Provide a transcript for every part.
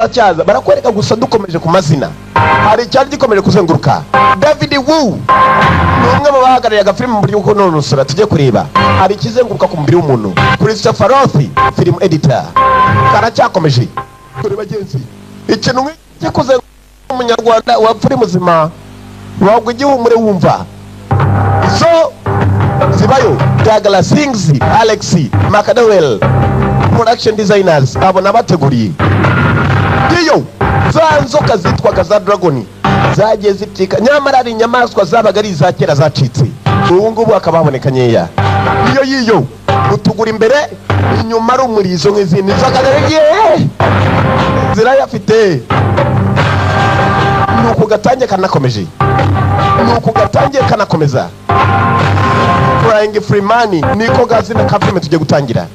cyaza barakwereka gusa dukomeje ku mazina. Hari cyari gikomeje kuzenguruka. David Wu numwe mu bahagarariye agafilm mu buryo bwo nonosora tujye kureba. Hari kizenguruka ku mubiri w'umuntu. Christopher Roth film editor. Karacyakomeje. Kuri bagenzi. Ikintu cyikuze umunyarwanda wapfuri muzima. Wagwe igihumure wumva. So zibayo Douglas Sings, Alex McDowell, production designers abona bateguriye. Iyo za nzoka zitwaga za dragon zagiye zitika nyamara ari inyamaswa zabaga ari za kera zacitse. Ubu ngubu akababoneka nyeya. Iyo utugura imbere inyuma ari umurizo nk'izindi nzoka zirayafite. Nuko gatangiye kanakomeje. Nuko gatangiye kanakomeza. Flying Freeman niko gazi na kafime tujye gutangira.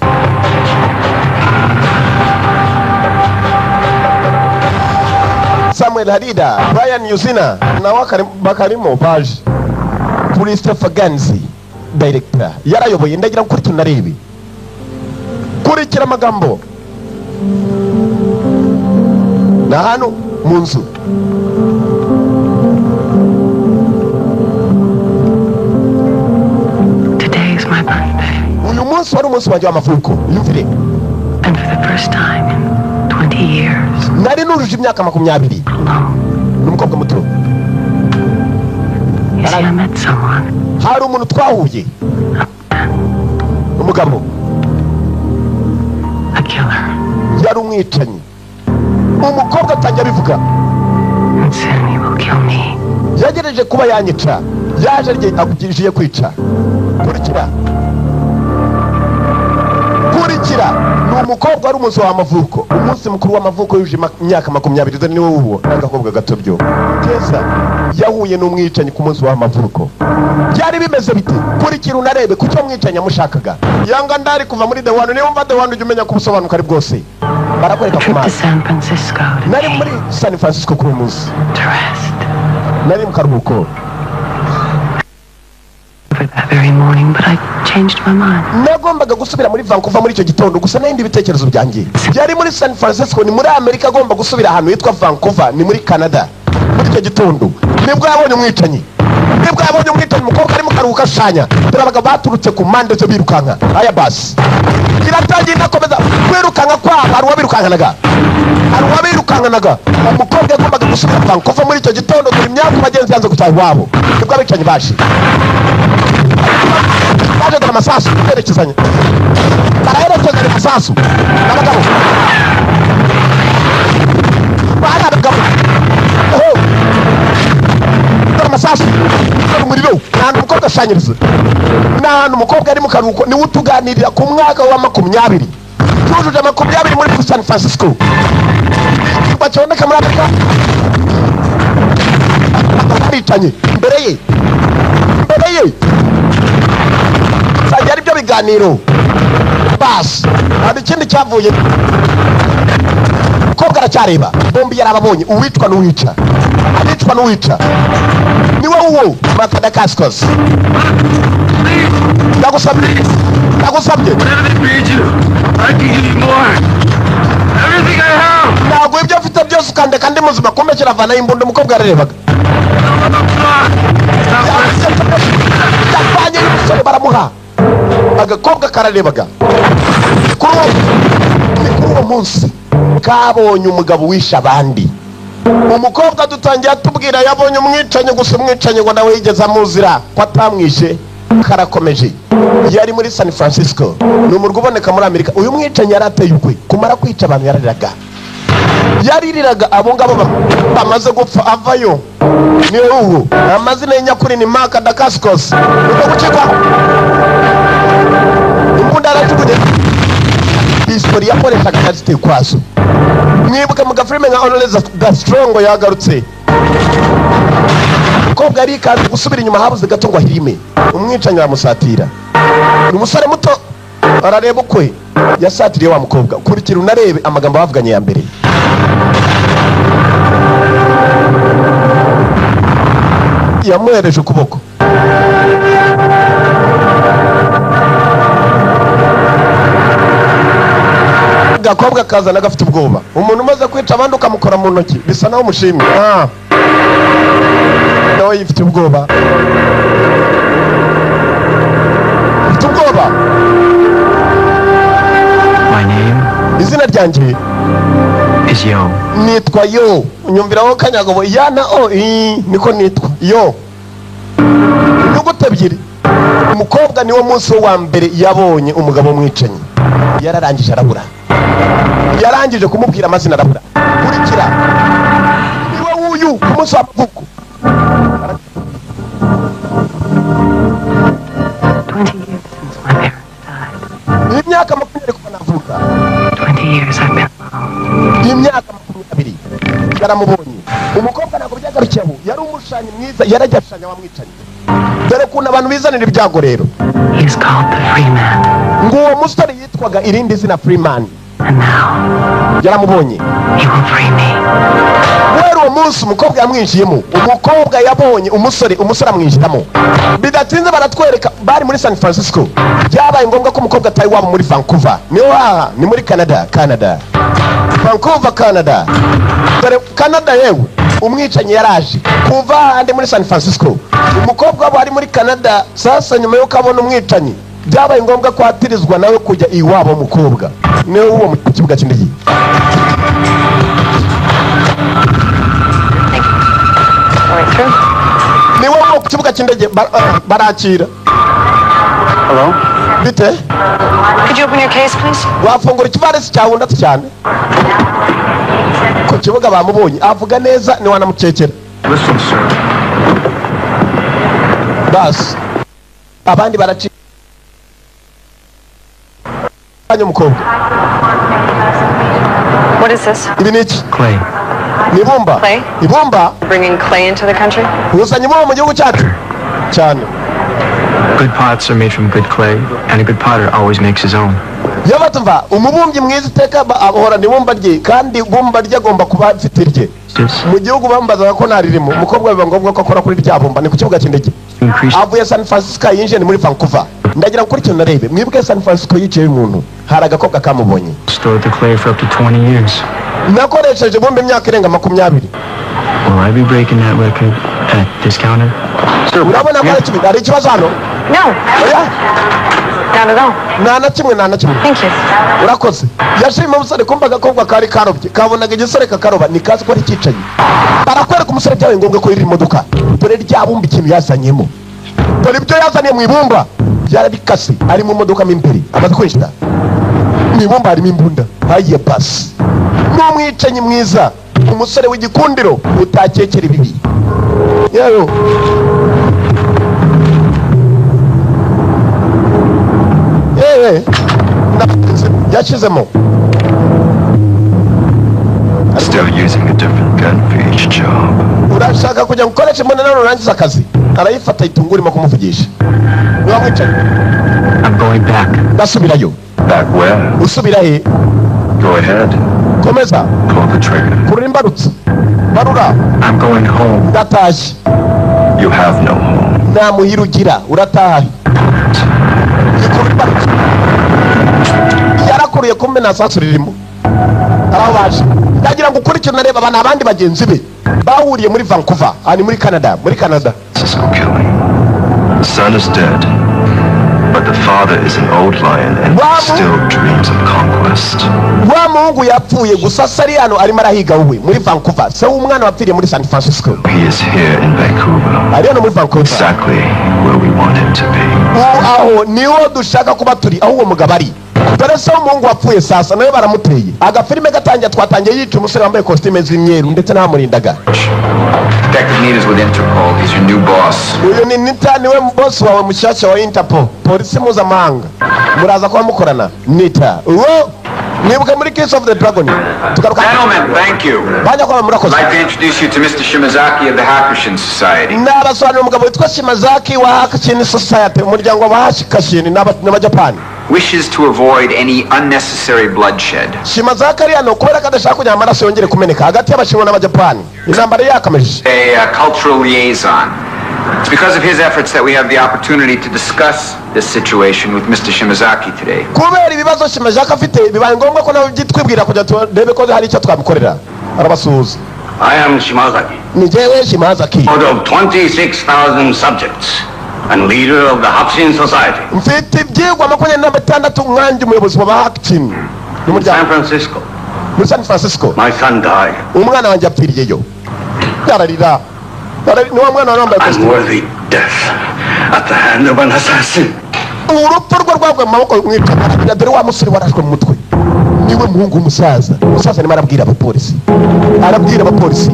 Samuel Hadida, Brian Yuzina na bakarimo baje. Christopher Ganzi director yarayoboye ndagira kuri tunarebe. Kurikira amagambo na hano munzu. Uyu munsi wari umunsi wanjye w'amavuko. Yumvire. And for the first time in 20 years. Nari nujuje imyaka 20. N'umukobwa muto. Yes, I met someone. Hari umuntu twahuye. Umugabo. A killer. Yari umwicanyi. Umukobwa atajya bivuga. And soon he will kill me. Yagereje kuba yanyica. Yaje rye akugirije kwica. Kurikira. Ni umukobwa wari umunsi w'amavuko. Umunsi mukuru w'amavuko yuje imyaka 20 dore niwe uwo n'agakobwa gatobyo. Keza yahuye n'umwicanyi ku munsi w'amavuko. Byari bimeze bite? Kurikira unarebe kucyo umwicanyi amushakaga. Yanga ndari kuva muri the one niyo mva the one ujye umenya kubusobanuka ari bwose. Barakwereka ku mazi. Nari muri San Francisco kuri munsi. Nari mu karuhuko. That very morning, but I changed my mind. Nagombaga gusubira muri Vancouver muri icyo gitondo gusa n'indi bitekerezo byanjye. Byari muri San Francisco ni muri Amerika, agomba gusubira ahantu yitwa Vancouver ni muri Canada. Muri icyo gitondo nibwo yabonye umwicanyi. Umukobwa ari mu karuhuko ashanya. Turabaga baturutse ku mande zo birukanka. Aya basi. Iratangiye nakomeza kwirukanka kwa hari wabirukankanaga. Umukobwa yagombaga gusubira Vancouver muri icyo gitondo kuri myaka bagenzi yanze gutaha iwabo. Nibwo abicanyi baje. Baje dore amasasu yerekezanye. Baraherekezanya amasasu. N'abagabo. Barabagabo. Dore amasasu. Umuriro. Nta umukobwa ashanyiriza. Nta umukobwa ari mu karuhuko ni utuganirira ku mwaka wa 20. Tujuje 20 muri San Francisco. Bacondeka muri Amerika. Baricanye imbere ye. Sajya ibyo biganiro. Bas. Hari ikindi cyavuye. Kobwa aracyareba. Bombi yarababonye uwitwa n'uwica. Abicwa n'uwica. Ni wowe uwo Makadakaskos. Ndagusabye. Everything I have. Ntabwo ibyo afite byose ukandeka ndi muzima kumekera vana imbunda umukobwa ararebaga. Yapanye y'umusore baramuha. Agakobwa kararebaga. Kuri uwo munsi kabonye umugabo wisha abandi. Umukobwa dutangiye atubwira yabonye umwicanyi gusa umwicanyi ngo nawe yigeze amuzira ko atamwishe. Karakomeje. Yari muri San Francisco. Ni umurwa uboneka muri Amerika. Uyu mwicanyi yarateye ukwe kumara kwica abantu yaririraga abo ngabo bamaze gupfa avayo. Ni uwo amazina y'nyakuri ni Makadakaskos. Uko gucikwa imbunda arajugunye. History yakoreshaga kazite kwazo. Mwibuka mu gafilme nka Honores Gastrongo yagarutse. Kobwa ari kandi gusubira inyuma habuze gato ngo ahirime. Umwicanyi aramusatira. Ni umusore muto arareba ukwe yasatiriye wa mukobwa. Kurikira unarebe amagambo bavuganye ya mbere. Yamuhereje ukuboko. agakobwa kazana gafite ubwoba. Umuntu umaze kwica abandi ukamukora mu ntoki bisa naho umushimye. Nawe yifite ubwoba. Ufite ubwoba. My name Izina ryanjye is Yo. nitwa Yo. Unyumviraho Kanyagabo yana niko nitwa Yo. Inyuguti ebyiri. Umukobwa niwo munsi wa mbere yabonye umugabo mwicanyi. Yararangije arabura. Yarangije kumubwira amazina arabura. Kurikira. Niwe uyu ku munsi w'amavuko. 20 years since my parents died. Imyaka 20 kuva navuka. 20 years I've been alone. Imyaka 20 yaramubonye. Umukobwa ntabwo byagarukiyeho. Yari umushanyi mwiza, yarajyashanya wamwicanyi. Dore kuna abantu bizanira ibyago rero. He is called the free man. Ngo uwo musore yitwaga irindi zina Freeman. And now, Yaramubonye. he will free me. Wera uwo munsi umukobwa yamwinjiyemo. Umukobwa yabonye umusore amwinjiramo. Bidatinze baratwereka bari muri San Francisco. Byabaye ngombwa ko umukobwa atayi wabo muri Vancouver. Ni muri Canada. Vancouver, Canada. Dore Canada yewe umwicanyi yaraje kuva hande muri San Francisco. Umukobwa wabo ari muri Canada. Sasa nyuma yo kabona umwicanyi byabaye ngombwa ko atirizwa nawe kujya iwabo umukobwa. Niwe uwo mu kibuga cy'indege. Niwe uwo ku kibuga cy'indege barakira. Hello? Bite? Could you open your case, please? Wafungura ikivarisi cyawe ndatu cyane. Ku kibuga bamubonye avuga neza ni wanamukekera. Listen, sir. Bas. Abandi baraci. Umukobwa. What is this? Ibi ni iki? Clay. Ni ibumba. Clay? Ibumba Bringing clay into the country? uzanye ibumba mu gihugu cyacu cyane. Good pots are made from good clay, and a good potter always makes his own. Iyo batumva umubumbyi mwiza iteka ahora ibumba rye kandi ibumba rye agomba kuba afite irye. Mu gihugu bambaza ko naririmo umukobwa biba ngombwa ko akora kuri rya bumba ni ku kibuga cy'indege. Avuye San Francisco yinjiye muri Vancouver. Ndagira kuri cyo narebe mwibuke San Francisco yicaye umuntu hari agakobwa kamubonye. Stored the clay for up to 20 years. Nakoresheje bombe imyaka irenga 20. Will I be breaking that record at this counter? Urabona ko ari ikibazo hano? No. Oya. Not at all. Nta na kimwe. Thank you. Urakoze. Yashima umusore kumva agakobwa kari karobye kabonaga igisore kakaroba ni kazi ko ari kicaye. Barakwereka umusore byawe ngombwa ko iri imodoka. Dore ryabumba ikintu yazanyemo. Dore ibyo yazaniye mu ibumba byarabikase ari mu modoka mimbere amaze kwishita. Mu ibumba harimo imbunda. Haye basi. N'umwicanyi mwiza umusore w'igikundiro utakekera ibibi. Yero. Yashizemo. Still using a different gun for each job. Urashaka kujya gukoresha imbunda urangiza akazi. Arayifata itungura irimo kumuvugisha. Wamwicaye. I'm going back. Basubirayo. Back where? Usubira he? Go ahead. Komeza. Pull the trigger. Kurura imbarutso. Barura. I'm going home. Ndatashye. You have no home. Nta muhira ugira urataha. Kurura imbarutso. Yarakuruye kumbe nta sasu ririmo. Aho baje. Ndagira ngo ukurikirane nareba abana abandi bagenzi be bahuriye muri Vancouver ani muri Canada. Cisco killing. The son is dead, but the father is an old lion and still dreams of conquest. Wa muhungu yapfuye gusa sari hano arimo arahiga wowe muri Vancouver. Se umwana wapfiriye muri San Francisco. He is here in Vancouver. Ari hano muri Vancouver. Exactly where we want him to be. Aho niho dushaka kuba turi aho uwo mugabo ari. Dore se umuhungu wapfuye sasa nawe baramuteye. Agafilime gatangiye twatangiye yica umusore wambaye costume z'imyeru ndetse n'amurindaga. Detective Nita's with Interpol. He's your new boss. Uyu ni Nita niwe boss wawe mushyashya wa Interpol. Polisi mpuzamahanga. Muraza kuba mukorana. Nita. Uwo nibuka muri Case of the Dragon. Tugaruka. Gentlemen, thank you. Banya kwa murakoze. I'd like to introduce you to Mr. Shimazaki of the Hakushin Society. Nabasobanurira umugabo witwa Shimazaki wa Hakushin Society, umuryango wa Hakushin n'Abajapani. Wishes to avoid any unnecessary bloodshed. Shimazaki ari hano kubera ko adashaka kugira amaraso yongere kumeneka hagati y'Abashinwa n'Abajapani. Intambara yakameje. A cultural liaison. It's because of his efforts that we have the opportunity to discuss this situation with Mr. Shimazaki today. kubera ibibazo Shimazaki afite bibaye ngombwa ko nawe byitwibwira kujya turebe ko hari icyo twamukorera. Arabasuhuza. I am Shimazaki, Ni jewe Shimazaki. out of 26,000 subjects and leader of the Hakushin Society Mfite ibyigwa 26 umwanjye umuyobozi wa Hakushin in San Francisco. muri San Francisco. My son died. Umwana wanjye apfiriyeyo. Yararira. Ni wa mwana wambaye costume. Unworthy death at the hand of an assassin. Urupfu rwe rwagwe mu maboko y'umwicanyi. Ararira dore wa musore warashwe mu mutwe. Niwe muhungu umusaza. Umusaza ni marabwira abapolisi. Arabwira abapolisi.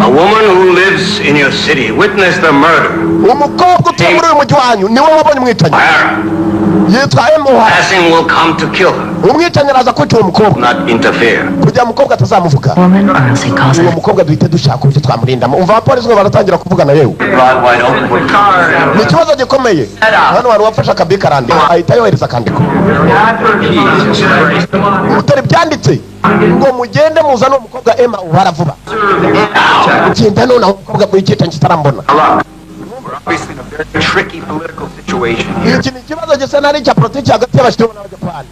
A woman who lives in your city witnessed the murder. Umukobwa utuye muri uyu mujyi wanyu niwe wabonye umwicanyi. Yitwa Emuha. Passing will come to kill her, Umwicanyi araza kwica uwo mukobwa not interfere. kugira umukobwa atazamuvuga. Woman honestly calls Uwo it. mukobwa duhite dushaka uburyo twamurindamo. Umva abapolisi ngo baratangira kuvugana yewe. Ni ikibazo gikomeye. Hano wari wafashe akabika arandika ahita yohereza akandiko. Utari byanditse ngo mugende muzane umukobwa Emma ubara vuba. Genda none umukobwa bw'icyetanyi kitarambona. We're obviously in a very tricky political situation here. Iki ni ikibazo gisa nari cya politiki hagati y'abashinwa n'abajapani.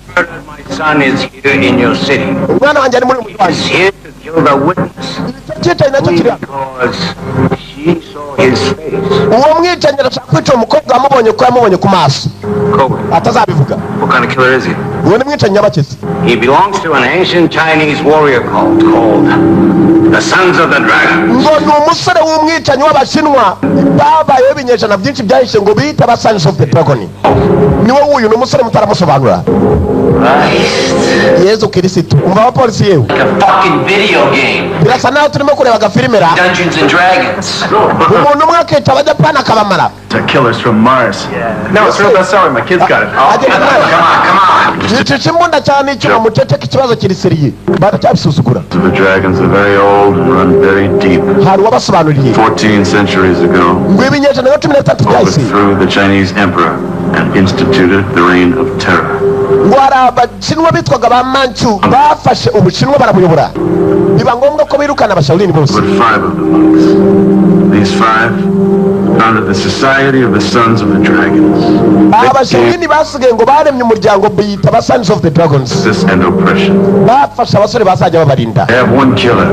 My son is here in your city. Umwana wanjye ari muri uyu mujyi He's wanyu. here to kill the witness Icyetanyi nacyo kiri hano. because she saw his face. Uwo mwicanyi arashaka kwica uwo mukobwa wamubonye ko yamubonye ku maso. Code. Atazabivuga. What kind of killer is he? Uwo ni mwicanyi nyabakizi. He belongs to an ancient Chinese warrior cult called the Sons of the Dragon. Ngo ni umusore w'umwicanyi w'abashinwa babayeho ibinyejana byinshi byahishe ngo bita aba Sons of the Dragon. Niwe wuyu ni umusore mutaramusobanura. Yezu Kirisitu. Umva abapolisi yewe. A fucking video game. Birasa naho turimo kureba agafilmera. Dungeons and Dragons. Umuntu umwe akica abajapani akabamara. To killers from Mars. No, it's real bestseller. My kids got it. Yicisha imbunda cyane icyuma muceceka ikibazo kiri seriye. Baracyabisuzugura. The dragons are very old and run very deep. Hari uwabasobanuriye. 14 centuries ago, Ngo ibinyejana nka 13 byahise. overthrew the Chinese emperor and instituted the reign of terror. Ngo hari abashinwa bitwaga ba Manchu bafashe ubushinwa barabuyobora. Biba ngombwa ko birukana abashaulini bose. But 5 of the monks, these 5, founded the Society of the Sons of the Dragons. Abashaulini basigaye ngo baremye umuryango biyita aba Sons of the Dragons. This and oppression. Bafashe abasore bazajya babarinda. They have one killer,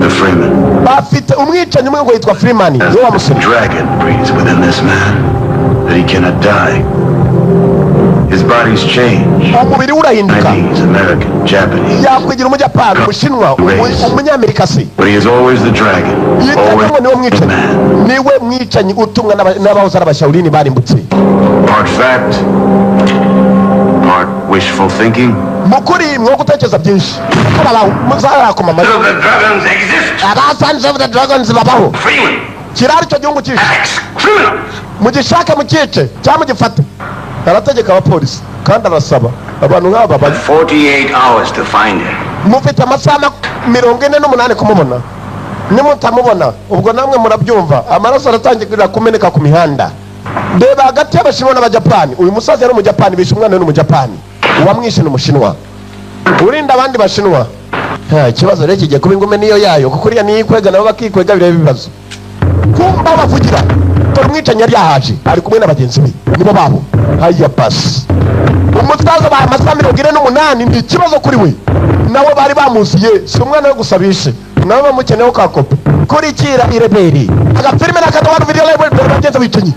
the Freeman. Bafite umwicanyi umwe ngo yitwa Freeman. As Niwe the wamusore. dragon breathes within this man, that he cannot die. His body's changed. Umubiri we urahinduka. Chinese, American, Japanese. Yakwigira umujapani, umushinwa, umunyamerika se. But he is always the dragon. Always Yitwa niwe the mwicanyi. man. Niwe mwicanyi utumwa n'abahoze ari abashaulini barimbutse. Part fact, part wishful thinking. Mukuri mwo gutekereza byinshi. Muzarakoma amajwi. The dragons exist. Aba Sons of the Dragons babaho. Freeman. Kirari cyo gihugu cyinshi. Criminals. Mugishake mukice cyangwa mugifate. Arategeka abapolisi kandi arasaba abantu nk'aba bari 48 hours to find him. mufite amasaha 48 kumubona. Nimutamubona ubwo namwe murabyumva amaraso aratangira kumeneka ku mihanda. Reba hagati y'abashinwa n'abajapani. Uyu musaza yari umujapani bishe umwana n'umujapani. Uwamwishe n'umushinwa. Urinda abandi bashinwa. Ikibazo rero kigiye kuba ingume niyo yayo kuko uriya niyikwega nabo bakikwega bireba ibibazo. Kumba bavugira. Dore umwicanyi yari yahaje ari kumwe n'abagenzi be nibo babo. Haya basi. Umutwaza ba amasaha 48 ni ikibazo kuri we. Nawe bari bamuziye si umwana wo gusabishe. Nawe bamukeneyeho ka kopi. Kurikira ireberi. Agafilme nakatwara video live bagenza bicanyi.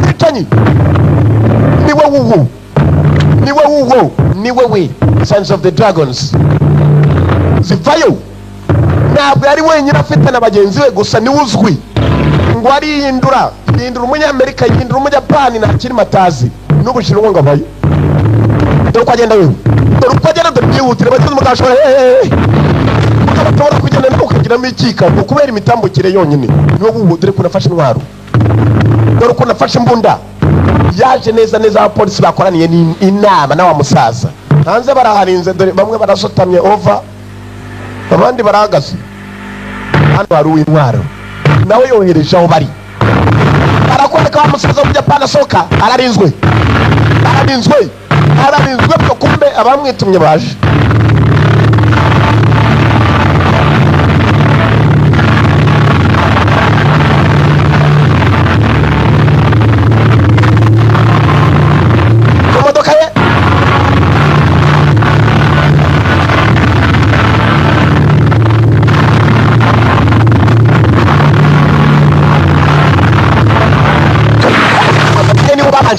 Bicanyi. Niwe wuwo. Niwe wuwo. Niwe we. Sons of the Dragons. Zivayo. Ntabwo yari wenyine afite na bagenzi we gusa ni uzwi. Ngo arihindura umunyamerika yihindura umujapani ntakiri matazi n'ubushinwa ngo abayo. Dore uko agenda wewe. Dore uko agenda dore byihutire bageze mu gashora mukabatora kugenda no kugiramo ikika kubera imitambukire yonyine. Niwo bubu dore ko nafashe intwaro. Dore uko nafashe imbunda. Yaje neza abapolisi bakoraniye inama na wa musaza. Hanze baraharinze dore bamwe barasotamye over abandi barahagaze. Hano hari uw'intwaro. Nawe yohereje aho bari. Arakweka wa musaza w'Ubuyapani asohoka ararinzwe. Byo kumbe abamwitumye baje.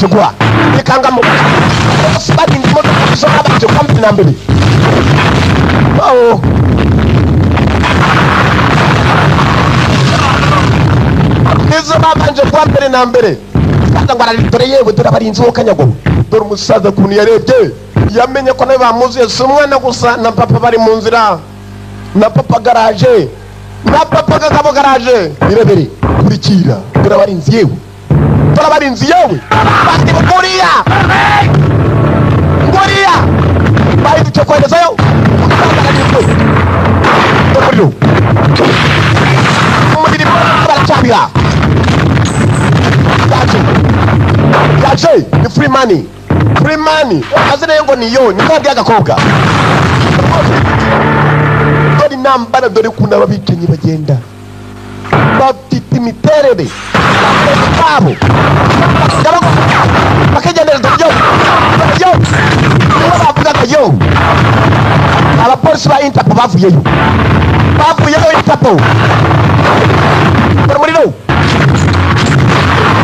kigwa ikangamo bari ndimo kusoma baje kwa na mbere oh nizo babanje kwa mbere na mbere kandi ngo aralitore yewe dore abarinzi wo Kanyago dore umusaza kuntu yarebye yamenye ko nawe bamuzuye si umwana gusa na papa bari mu nzira na papa garage na papa kagabo garage birebere kurikira dore abarinzi yewe dore abarinzi yewe bandi buriya bari duce kwerezayo umubiri baracabira yaje ni free money azina yengo niyo ni kandi agakobwa dore nambara dore kuna babicanyi bagenda bafite imiterere babo bakagendera yo bavuga ko yo abapolisi ba Interpol bavuyeyo Interpol muri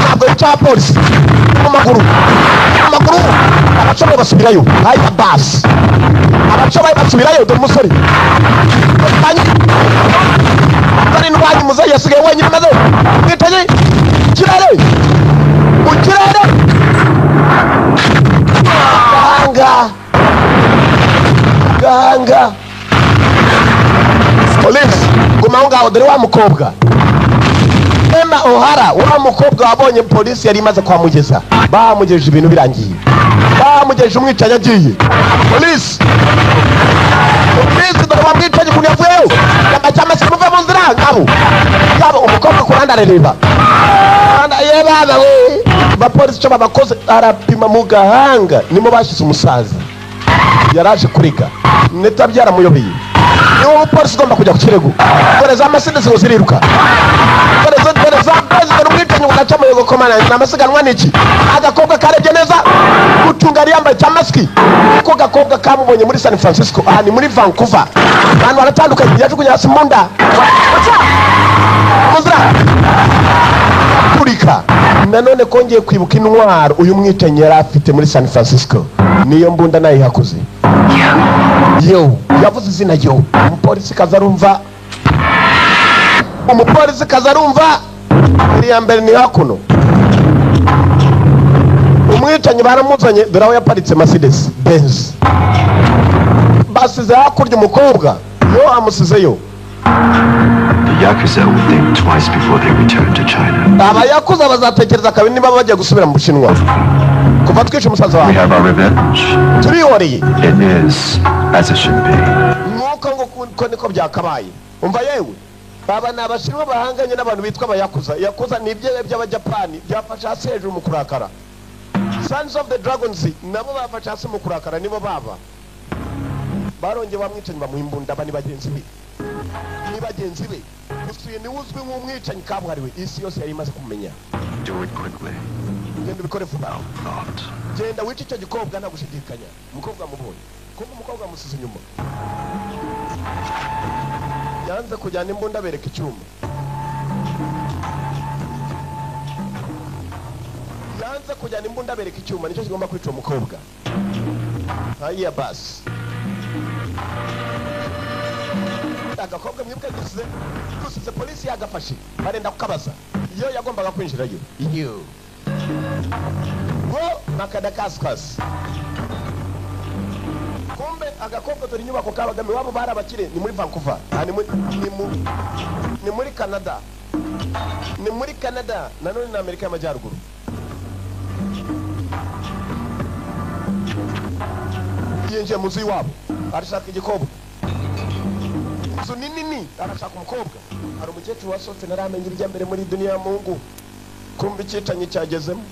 ntabwo yica polisi amaguru abacomeye basubirayo haya basi abacomeye basubirayo dore umusore dore n'uwanyu muzeyi yasigaye wenyine maze mwitanye mu kirere gahanga polisi gumaho ngaho dore wa mukobwa Emma O'Hara wa mukobwa wabonye polisi yari imaze kwamugeza bamugejeje ibintu birangiye bamugejeje umwicanyi agiye polisi dore wamwicanyi kuntu yavuyeho yamacyamase muve mu nzira ngabo umukobwa kuranda arareba yebaba we bapolisi cyo babakoze arapima mu gahanga nimo bashyize umusaza yaraje kuriga neta byaramuyobeye niwo umupolisi ugomba kujya ku kirego dore za Mercedes ngo ziriruka dore za president umwicanyi unaca mu yego komana namasiganwa niki agakobwa karebye neza gucunga yambaye cyamaski uko gakobwa kamubonye muri San Francisco ni muri Vancouver abantu baratandukanye yajugunya hasi munda muzira kurika nanone kongeye kwibuka intwaro uyu mwicanyi yari afite muri San Francisco niyo mbunda nayo yakoze yo yavuze izina yo umupolisi kazarumva iri ya mbere ni hakuno umwicanyi baramuzanye dore aho yaparitse Mercedes Benz basize hakurya umukobwa yo amusizeyo The Yakuza would think twice before they return to China. Abayakuza bazatekereza kabiri niba bajya gusubira mu Bushinwa kuva twishe umusaza wawe. We have our revenge. Turihoreye. It is as it should be. Nuko ngo niko byakabaye. Umva yewe baba nabashinwa bahanganye n'abantu bitwa abayakuza. Yakuza ni ibye by'abajapani byafasha hasi hejuru mu kurakara. Sons of the Dragons nabo bafasha hasi mu kurakara nibo baba. Baronge bamwicanyi bamuhimbunda bani bagenzi be. Ni bagenzi be. Usuye ni uzwi nk'umwicanyi kabuhariwe isi yose yari imaze kumenya. Do it quickly. Genda bikore vuba. Not. Genda wica icyo gikobwa nta gushidikanya. Umukobwa mubonye. Kuko umukobwa musize inyuma. Yanze kujyana imbunda bereka icyuma. Yanze kujyana imbunda bereka icyuma nicyo kigomba kwica umukobwa. Haya basi. Agakobwa mwibwe gusize polisi yagafashe barenda kukabaza iyo yagombaga kwinjirayo iyo ngo nakadakaskasi kumbe agakobwa dore inyubako kabagame wabo barabakire ni muri Vancouver ni muri Canada nanone na Amerika y'Amajyaruguru yinjiye mu nzu iwabo arashaka igikobwa inzu nini arashaka umukobwa hari umukecuru wasohotse naramenye irya mbere muri dunia ya Mungu kumva icyicanyi cyagezemo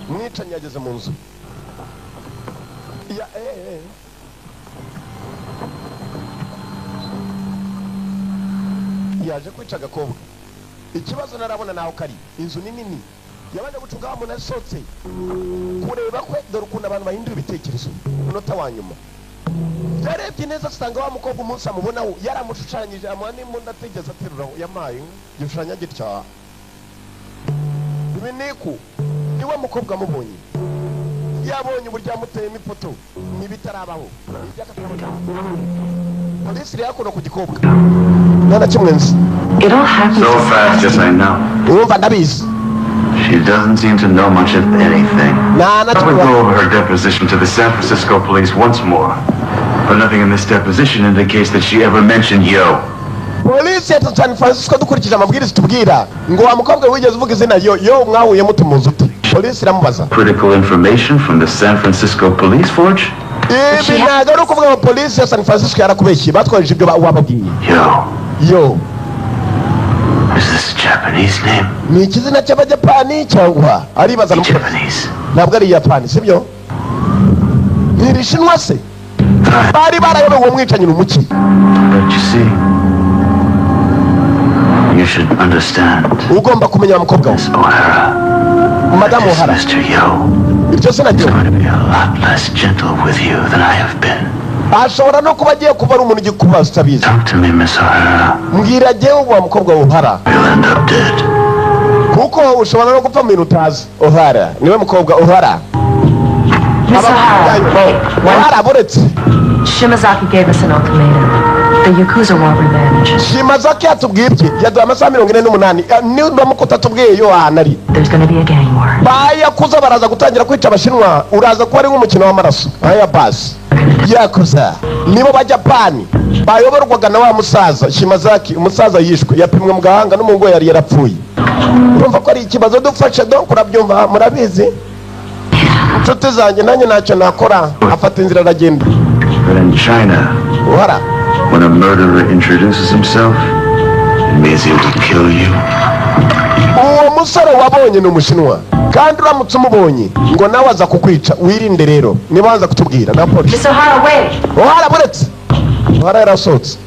umwicanyi yageze mu nzu ya yaje kwica agakobwa ikibazo narabona naho kari inzu nini yabanje gucunga wa muntu asohotse kureba kwe dore ukuntu abantu bahindura ibitekerezo umunota wa nyuma yarebye neza asanga wa mukobwa umunsi amubonaho yaramushushanyije amuha n'imbunda atigeze aterura yamaye igishushanyo gitya ibiniku niwe mukobwa amubonye yabonye uburyo yamuteyemo ifoto n'ibitarabaho polisi iri hakuno ku gikobwa nta na kimwe nzi It all happened So fast, yes, I know. urumva ndabizi She doesn't seem to know much of anything. nta na I would kimwe go over her deposition to the San Francisco police once more. But nothing in this deposition indicates that she ever mentioned Yo. polisi ya San Francisco dukurikije amabwiriza tubwira ngo wa mukobwa wigeze uvuga izina yo mwahuye mutumuza ute polisi iramubaza Critical information from the San Francisco police forge? ibi ntabwo ari ukuvuga ngo polisi ya San Francisco yarakubeshye batwaje ibyo wababwiye yo Is this a Japanese name? ni ikizina cy'abajapani cyangwa aribaza Japanese. ntabwo ari iyapani sibyo ni irishinwa se bari barayobewe uwo mwicanyi ni umuki But you see, you should understand. ugomba kumenya wa mukobwa we Miss O'Hara, madamu this O'Hara Mr. Yo iryo zina is ryo going to be a lot less gentle with you than I have been. ashobora no kuba agiye kuba ari umuntu ugikubaza utabizi Talk to me, Miss O'Hara. mbwira jyewe wa mukobwa we O'Hara You'll end up dead. kuko ushobora no gupfa mu bintu utazi O'Hara niwe mukobwa O'Hara Miss O'Hara, wait. O'Hara buretse Shimazaki gave us an ultimatum. The Yakuza robbery manager. Shimazaki yatubwiye ibye yaduha amasaha 48 nuramuka utatubwiye yo ahantu ari There's gonna be a gang war. bayakuza baraza gutangira kwica abashinwa uraza kuba ari nk'umukino w'amaraso aya basi yakuza nibo bajapani bayoborwaga na wa musaza Shimazaki umusaza yishwe yapimwe mu gahanga n'umuhungu we yari yarapfuye urumva ko ari ikibazo dufashe do kurabyumva murabizi inshuti zanjye nanjye ntacyo nakora afata inzira aragenda But in China, O'Hara when a murderer introduces himself, it means he will kill you. uwo musore wabonye ni umushinwa kandi uramutse umubonye ngo nawe aza kukwica wirinde rero niba waza kutubwira na polisi Miss O'Hara, wait. O'Hara buretse O'Hara yarasohotse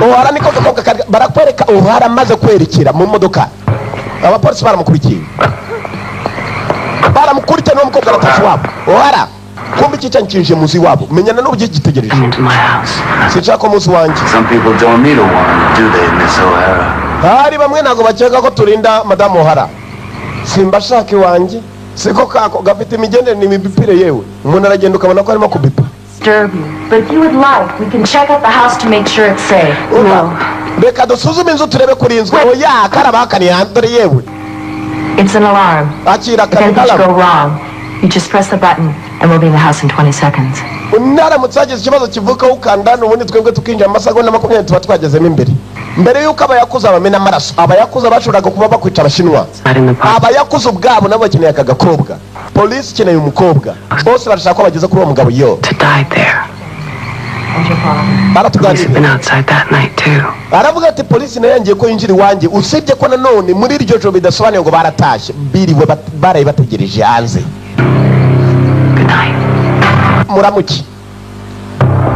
O'Hara niko gakobwa barakwereka O'Hara amaze kwerekera mu modoka abapolisi baramukurikiye n'uwo mukobwa aratashye wabo O'Hara kumbe iki cyankinje muzi wabo menyana n'uburyo gitegereje Come into my house. sinshaka ko muzi wanjye Some people don't need a warrant, do they, Miss O'Hara? hari bamwe ntabwo bakeka ko turinda madamu O'Hara simba shaka iwanjye siko kako gafite imigendere n'imibipire yewe umuntu aragenda ukabona ko arimo kubipa Disturb you. But if you would like, we can check out the house to make sure it's safe. No. Reka dusuzume inzu turebe kuri inzu oya karabakaniye dore yewe It's an alarm. akira If anything should go karabakaniye wrong, you just press the button and we'll be in the house in 20 seconds. naramutse hagize ikibazo kivuka ukanda n'ubundi twebwe tukinjira mu masegonda 20 tuba twagezemo mbere yuko abayakuza bamena amaraso abayakuza bashoboraga kuba bakwica abashinwa Not in the park. abayakuza ubwabo nabo bakeneye aka gakobwa polisi ikeneye umukobwa bose barashaka ko bageza kuri uwo mugabo yo To die there. And your father. Police have been baratuganiriye outside that night too. aravuga ati polisi nayo yangiye ko yinjira iwanjye usibye ko nanone muri iryo joro bidasobanuye ngo baratashye biriwe baraye bategereje hanze Good night. muramuki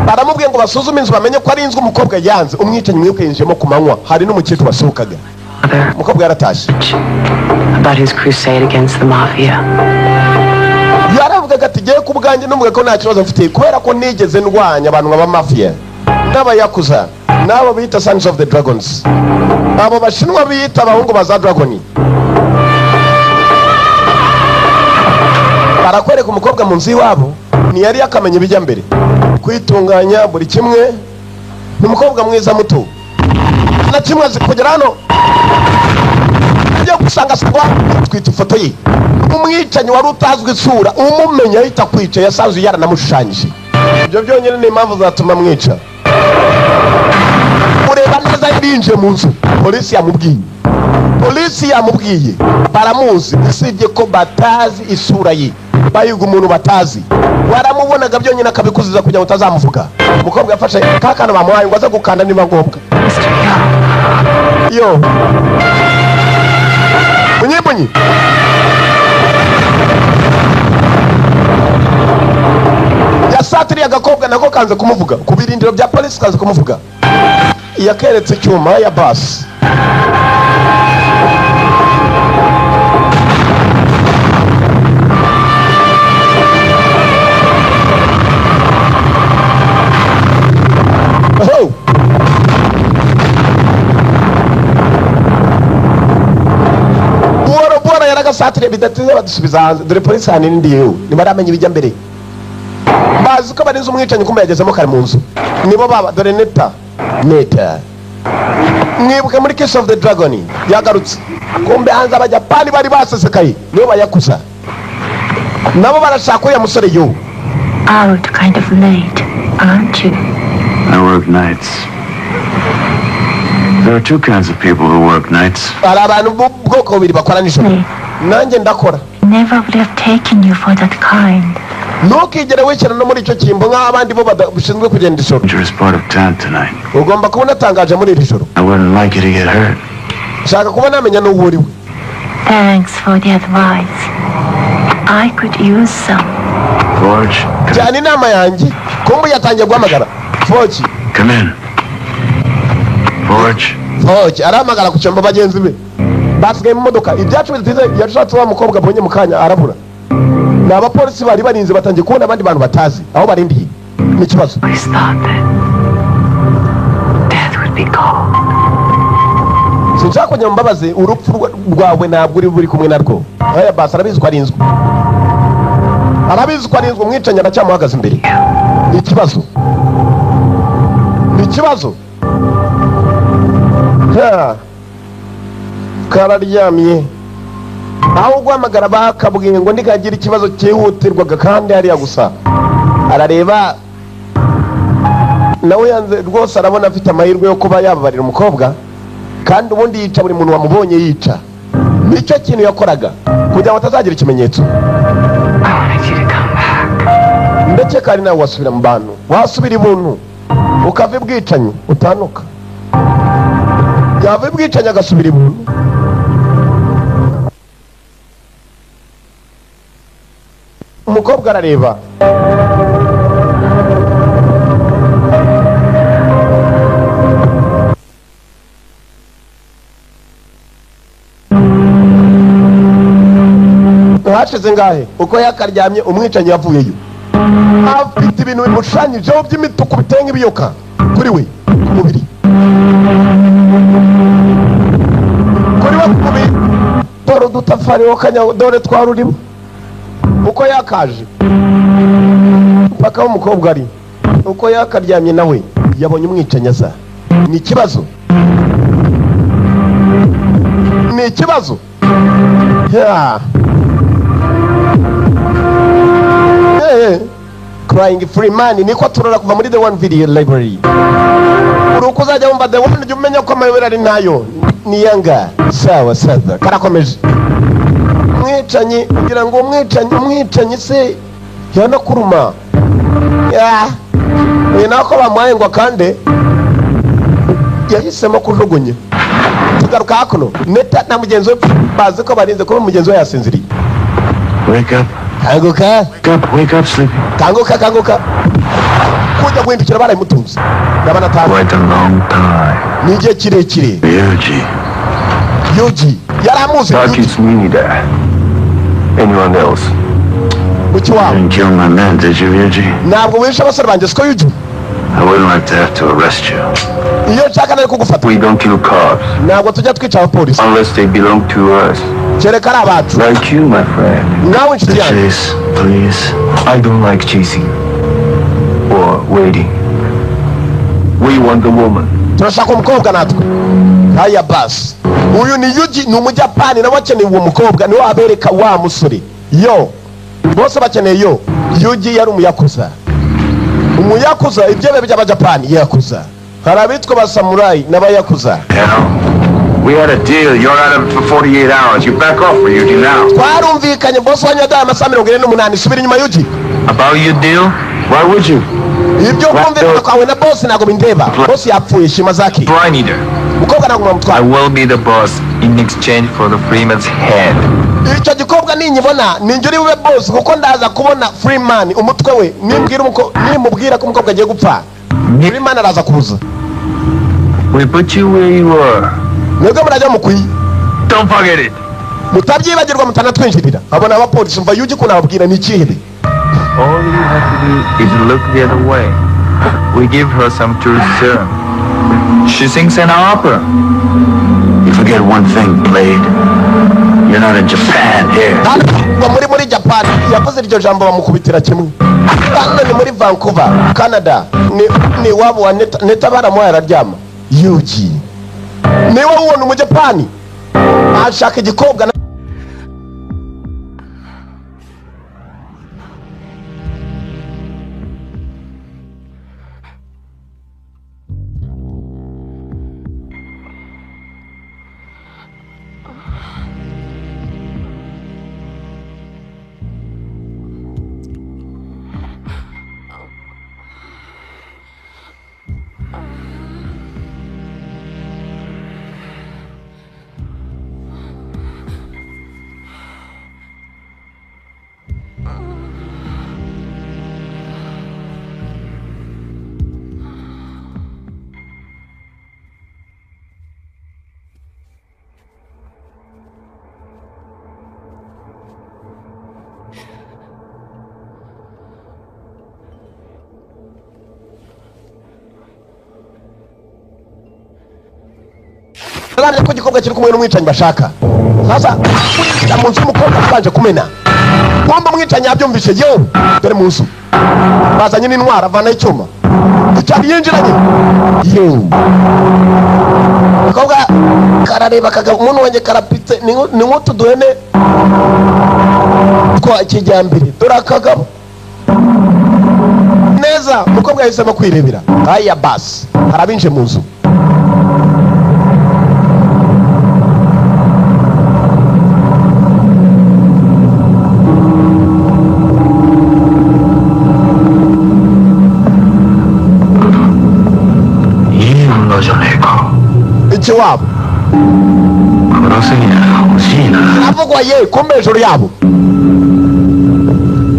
baramubwiye ngo basuzume inzu bamenye ko ari inzu umukobwa yanze umwicanyi mwibuke yinjiyemo ku manywa hari n'umukecuru wasohokaga Father, umukobwa yaratashye about his crusade against the mafia. yaravugaga ati giye ku bwanjye n'umwe ko nta kibazo mfite kubera ko nigeze ndwanya abantu b'amafiya n'abayakuza n'abo bita Sons of the Dragons abo bashinwa bita abahungu ba za dragoni barakwereka umukobwa mu nzu iwabo ntiyari yakamenya ibijya mbere kwitunganya buri kimwe ni umukobwa mwiza muto na kimwe azi kugera hano ajya gusanga sagwa twita ifoto ye umwicanyi wari utazwi isura umumenya ahita kwica yasanzwe yaranamushushanyije ibyo byonyine ni impamvu zatuma mwica ureba neza yinjiye mu nzu polisi yamubwiye baramuzi usibye ko batazi isura ye bayiga umuntu batazi waramubonaga byonyine akabikuziza kugira ngo utazamuvuga umukobwa yafashe ka kana bamuhaye ngo aze gukanda niba ngombwa yo bunyi yasatiriye agakobwa nako kanze kumuvuga ku birindiro bya polisi kanze kumuvuga yakeretse icyuma ya basi n'agasatire bidateze badusubiza hanze dore polisi hano n'indi yewe ntibaramenya ibijya mbere bazi ko barinze umwicanyi kumbe yagezemo kare mu nzu nibo baba dore neta mwibuke muri Kiss of the Dragon yagarutse kumbe hanze abajapani bari basesekaye nibo bayakuza nabo barashaka uyu musore yo Out kind of late, aren't you? I work nights. There are two kinds of people who work nights. hari abantu bwoko bubiri bakora nijoro nanjye ndakora Never would have taken you for that kind. ntukigere wicara no muri icyo kimbo nk'abandi bo bashinzwe kugenda ijoro Dangerous part of town tonight. ugomba kubona atangaje muri iri joro I wouldn't like you to get hurt. nshaka kuba namenya n'uwo uri we Thanks for the advice. I could use some. Forge, cyane inama yanjye kumbe yatangiye guhamagara Forge come in. Forge. arahamagara ku cyombo bagenzi be basigaye mu modoka ibyacu bizize yashatse wa mukobwa abonye mu kanya arabura ni abapolisi bari barinze batangiye kubona abandi bantu batazi aho barindiye n'ikibazo We thought that death would be cold. sinshaka kujya mbabaze urupfu rwawe ntabwo uri kumwe narwo aya basi arabizi ko arinzwe umwicanyi aracyamuhagaze imbere ni ikibazo kararyamye aho guhamagara bakabwiye ngo ndikagira ikibazo cyihutirwaga kandi hariya gusa arareba nawe yanze rwose arabona afite amahirwe yo kuba yababarira umukobwa kandi ubundi yica buri muntu wamubonye yica nicyo kintu yakoraga kugira ngo atazagira ikimenyetso I wanted you to come back. ndetse kandi nawe wasubira mu bantu wasubira ibuntu ukava ibwicanyi utanuka yava ibwicanyi agasubira ibuntu umukobwa arareba hashize ngahe uko yakaryamye umwicanyi yavuyeyo afite ibintu bimushushanyijeho by'imituku biteye nk'ibiyoka kuri we ku mubiri ku mubiri dore udutafari wokanyaho dore twarurimo uko yakaje mpaka aho umukobwa ari uko yakaryamye nawe yabonye umwicanyi aza ni ikibazo Crying free man niko turora kuva muri the one video library uruko uzajya wumva the one ujya umenya ko amayobera ari nayo ni yanga sawa karakomeje umwicanyi kugira ngo umwicanyi se yana kuruma uyu nako bamuhaye ngo akande yahisemo kujugunya tugaruka hakuno neta na mugenzi we bazi ko barinze kuba mugenzi we yasinziriye Wake up. Wake up, sleepy. Kanguka. Kujya guhindukira barayimutunze. Ndabana tawe. Quite a long time. Nije kirekire. Yuji. Yaramuze. Thought you'd need anyone else. Muki wawe. Didn't kill my man, did you, Yuji? Ntabwo wishe abasore banjye siko Yuji. I wouldn't like to have to arrest you. Iyo nshaka nari kugufata. We don't kill cops Ntabwo tujya twica abapolisi. unless they belong to us. Kereka ari abacu. Like you, my friend. Nawe inshuti The yanjye. chase, please. I don't like chasing or waiting. We want the woman. Turashaka umukobwa natwe. Haya basi. Uyu ni Yuji ni umujapani nawe akeneye uwo mukobwa niwe abereka wa musore. Yo. Bose bakeneye yo. Yuji yari umuyakuza. Ibyo bebe by'abajapani yakuza. Hari abitwa ba samurai n'abayakuza. We had a deal. You're out of it for 48 hours. You back off for Yuji now. Twarumvikanye boss wanyadaye amasaha 48 subira inyuma Yuji. About your deal? Why would you? Ibyo kumvikana kwawe na boss ntabwo bindeba. Boss yapfuye Shimazaki. Do I need her? Mukobwa ntabwo I mwamutwara. will be the boss in exchange for the Freeman's head. Icyo gikobwa ninyibona ninjye uri bube boss kuko ndaza kubona Freeman umutwe we nimubwira ko umukobwa agiye gupfa. Freeman araza kubuza. We put you where you are. Mwebwe murajya mukwiye. Don't forget it. Mutabyibagirwa mutanatwinjirira. Abona abapolisi mva Yuji kunababwira ni ikihebe. All you have to do is look the other way. We give her some tourist serum. She sings an opera. You forget one thing, Blade. You're not in Japan here. muri Japan yavuze iryo jambo bamukubitira kimwe. Hano ni muri Vancouver, Canada. Ni wabo wa Neta baramuha araryama. Yuji. Ni wowe ubona mu Japan. Ashaka igikobwa Nabanje ko gikobwa kiri kumwe n'umwicanyi bashaka. Sasa ndamunzi umukobwa abanje kumena. Bomba umwicanyi abyumvise yo dore munsi. Bazanye n'intwara avana icyuma. Cyari yinjiranye. Yo. Mukobwa karareba kagabo umuntu wanje karapitse ni nkutu duhene. Kwa kijyambere dore kagabo. Neza mukobwa yahisemo kwirebera. Aya bas harabinje munzu. Ikiwabo avugwa ye kumejuru yabo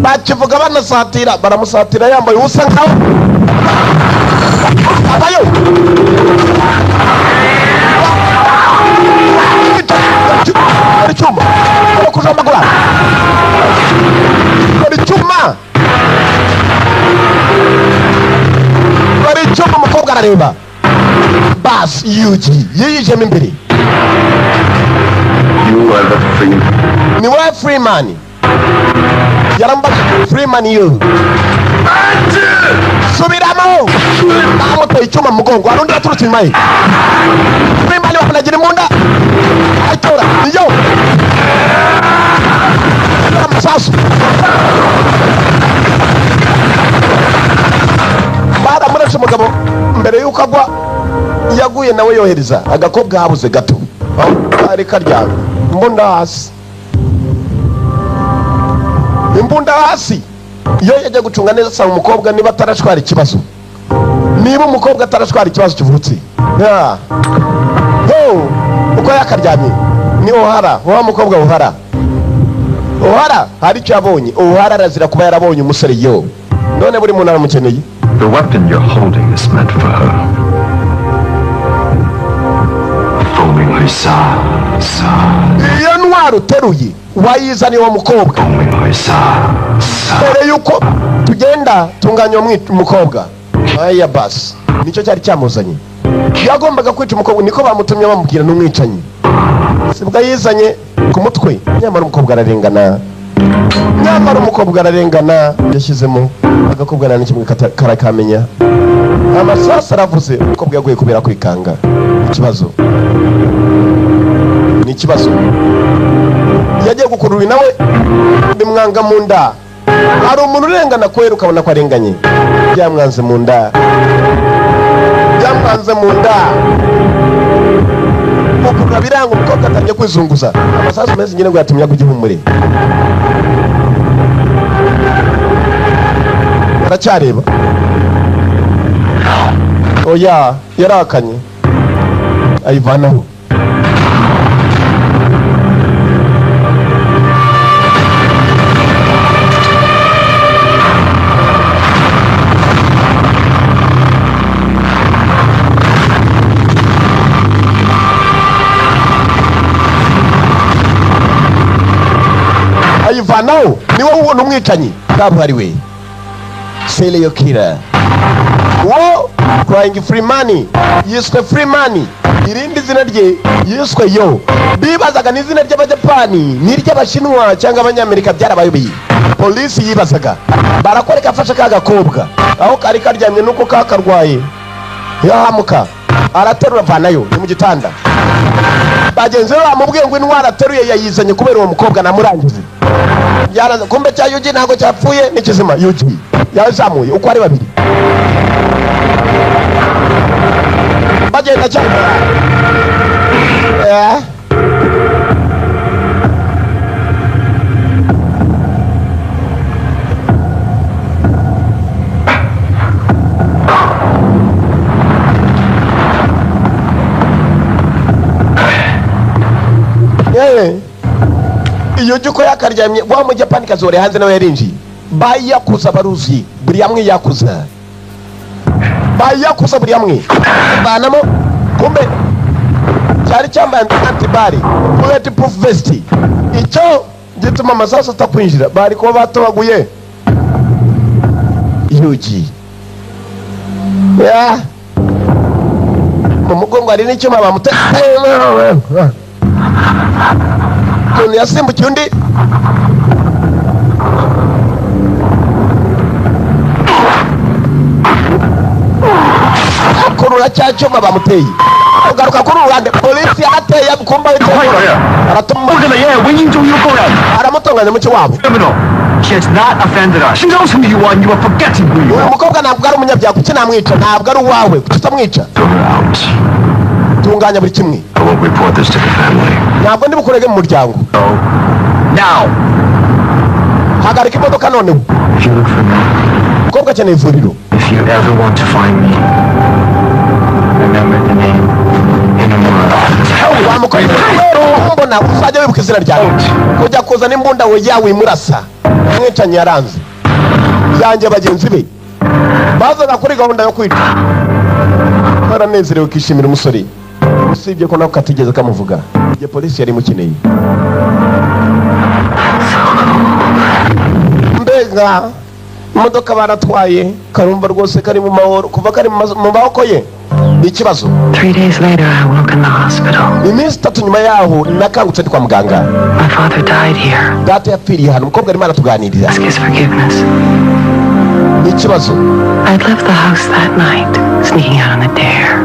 bakivuga banasatira baramusatira yambaye ubusa nkaho abayo icyuma kuja amagura icyuma umukobwa arareba bas yuji yijemo imbere. You are the free. Ni wa Freeman. Yaramba Freeman yo. Subiramo. Amoto icyuma mugongo arundi aturutse inyuma ye. Freeman wakanagira imunda. Atora yo. Amasasu. Bada murashe mugabo mbere yuko agwa yaguye nawe yohereza agakobwa habuze gato. Ari karyaga imbunda hasi. Imbunda hasi. Iyo yaje gucunga neza sa umukobwa niba atarashwara ikibazo. Niba umukobwa atarashwara ikibazo kivurutse. Ya. Ho, uko yakaryamye. Ni Ohara, wa mukobwa Ohara. Ohara hari cyo yabonye. Ohara arazira kuba yarabonye umusore yo. None buri muntu aramukeneye. The weapon you're holding is meant for her. Foaming her sa. Iyo ntwaro uteruye wayizaniye wa mukobwa. Foaming her sa. Mbere yuko tugenda tunganya umukobwa. Aya bas. Nicyo cyari cyamuzanye. Yagombaga kwica umukobwa niko bamutumye bamubwira n'umwicanyi. Sibwa yizanye ku mutwe. Nyamara umukobwa ararengana. Yashyizemo agakobwa nani kimwe karakamenya. Amasasu aravuze umukobwa yaguye kubera kwikanga. Ikibazo yagiye gukurura nawe bimwanga mu nda. Hari umuntu urengana kwera ukabona ko arenganye. Byamwanze mu nda. Gukurura biranga umukobwa atangiye kwizunguza. Amasasu meze nyine ngo yatumye agihumure. Aracyareba. Oya yarakanye. Ayivanaho. Ayivanaho niwe ubona umwicanyi kabuhariwe. Serial killer. Wo crying free money. Yiswe free money. irindi zina rye yiswe Yo. Bibazaga n'izina ry'Abajapani n'iry'Abashinwa cyangwa Abanyamerika byarabayobeye. Polisi yibazaga barakwereka afashe ka gakobwa aho kari karyamye nuko kakarwaye yahamuka araterura vanayo ni mu gitanda. Bagenzi be bamubwiye ngo intwara ateruye yayizanye kubera uwo mukobwa namurangize. Byaraza kumbe cya Yuji ntago cyapfuye n'ikizima. Yuji yazamuye uko ari babiri bagenda cyane. iyo juko yakaryamye wa mu Japani kazore hanze nawe yarinji bayakuza baruzi buri yamwe yakuza bayakuza buri yamwe banamo kumbe cyari cyambaye antibari bulletproof vest icyo gituma amasasu atakwinjira bari ko batobaguye Yuji ya mu mugongo ari n'icyuma bamuteye umuntu yasimbukiye undi kurura cya cyuma bamuteye ugaruka kuri uruhande polisi yarateye kumba aramutonganya mucyo wabo. She has not offended us. She knows who you are and you are forgetting who you are. Umukobwa ntabwo ari umunyabyaha kuki namwica ntabwo ari uwawe kuki utamwica. Tunganya buri kimwe. I won't report this to the family. Ntabwo ndi bukurege mu muryango. Now. Hagarika imodoka noneho. If you look for me, umukobwa akeneye ivuriro. If you ever want to find me, remember the name Inamura. Mbona uzajya wibuka izina ryawe kujya kuzana imbunda we yawe imurasa mwicanye yaranze yanjye bagenzi be bazaga kuri gahunda yo kwica baranezerewe kishimira umusore usibye ko nako katigeze kamuvuga igihe polisi yari mukeneye. Mbega imodoka baratwaye Karumba rwose kari mu mahoro kuva kari mu maboko ye ikibazo. 3 days later, I woke in the hospital. Iminsi 3 nyuma yaho nakangutse ndi kwa muganga. My father died here. Data yapfiriye hano umukobwa arimo aratuganirira. Ask his forgiveness. Ikibazo. I'd left the house that night, sneaking out on a dare.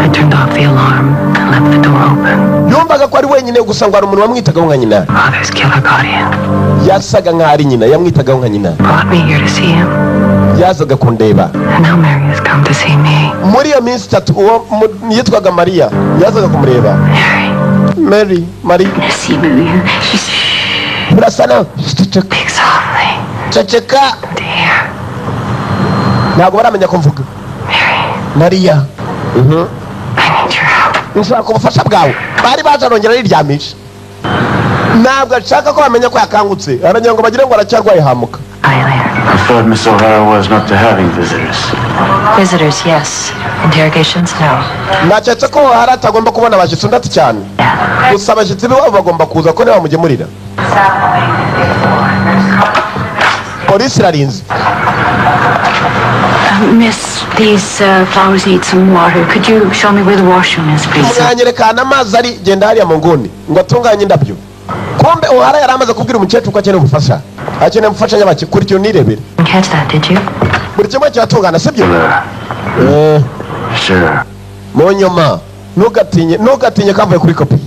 I turned off the alarm and left the door open. Yumvaga ko ari wenyine gusa ngo ari umuntu wamwitaga nka nyina. Father's killer got in. Yasaga nka ari nyina yamwitaga nka nyina. Brought me here to see him. Yazaga kundeba. And now Mary has come to see me. Muri iyo minsi 3 uwo yitwaga Maria yazaga kumureba. Mary. Merci, Maria. Burasana. Speak softly. Ceceka. Dear. Ntabwo baramenya ko mvuga. Maria. I need your help. Nshaka ubufasha bwawe. Bari bajarongera riryamisha. Ntabwo ashaka ko bamenya ko yakangutse. Aranyanga ngo bagire ngo aracyarwaye hamuka. I thought Miss O'Hara was not to having visitors. Visitors, yes. Interrogations, no. Naketse ko hari atagomba kubona abashyitsi ndati cyane. Gusa abashyitsi be babo bagomba kuza ko niba mugemurira. Polisi irarinze. Miss, these flowers need some water. Could you show me where the washroom is, please? Mwanyerekana amazi ari genda hariya mu nguni ngo atunganye indabyo. Kumbe O'Hara yari amaze kubwira umukecuru ko akeneye ubufasha. Akeneye ubufasha nyabaki kuri cyo nirebere. Catch that, did you? Buri kimwe cyatungana sibyo? Sure. Monyoma ntugatinye kavuye kuri kopi.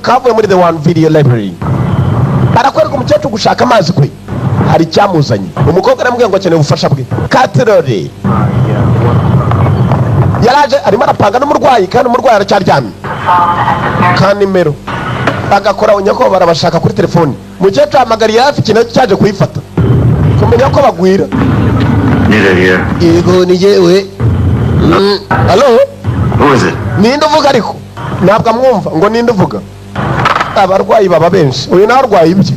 Kavuye muri the one video library. Barakwereka umukecuru gushaka amazi kwe. Hari cyamuzanye. Umukobwa aramubwira ngo akeneye ubufasha bwe. Katerore. Yaraje arimo arapanga n'umurwayi kandi umurwayi aracyaryamye. Kandi nimero agakora unyako barabashaka kuri telefoni. Mukecuru ahamagariye hafi ikintu cyaje kuyifata. Kumenya ko bagwira. Neither here. Yego ni jewe. Hello? Who is it? Ninde uvuga ariko? Ntabwo amwumva ngo ninde uvuga. Abarwayi baba benshi. Uyu nawe arwaye ibye.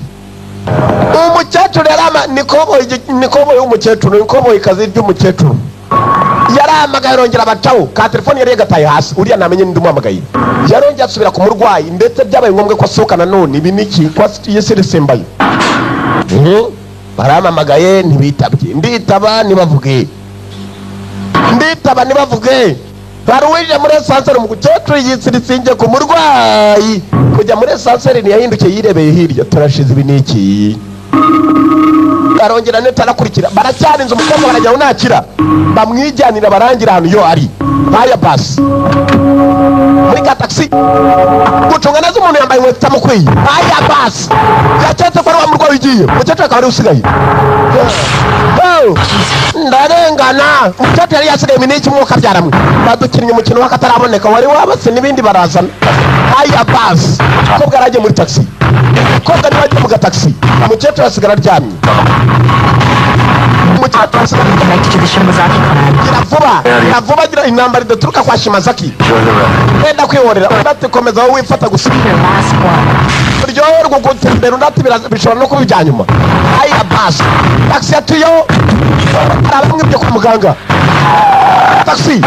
Umukecuru yarama nikoboye umukecuru nikoboye kazi ry'umukecuru. Yaramagaye arongera abacaho ka telefoni yari yagataye hasi uriya namenye ndi umuhamagaye. Yarongera asubira ku murwayi ndetse byabaye ngombwa ko asohoka nanone ibi niki kwa yeseresembaye. Baramamagaye ntibitabye. Nditaba nibavuge. baruwije muri esanseri umukecuru yitsirisinge ku murwayi kujya muri esanseri ntiyahindukiye yirebeye hirya turashize ibi niki arongera neta arakurikira baracyarinze umukobwa barajya unakira bamwijyanira barangira ahantu yo ari baya basi muri ka taxi gucunga neza umuntu yambaye inkweto itamukwiye baya basi yaketse ko ari wa murwayi ugiye umukecuru akaba ari usigaye ndarengana umukecuru yari yasigaye iminiki mwuka byaramwe badukinnye umukino w'akataraboneka wari wabase n'ibindi barazana baya basi umukobwa aragiye muri taxi umukobwa niwe agiye mu gataxi umukecuru asigara aryamye Connected to the Shimazaki clan. gira vuba gira intambara idaturuka kwa Shimazaki wenda kwihorera udati komeza wowe wifata gusa uryoherwa gutembera udati bishobora no kuba ibyanyuma aya basi taxi yatuyo arabamwe byo kwa muganga taxi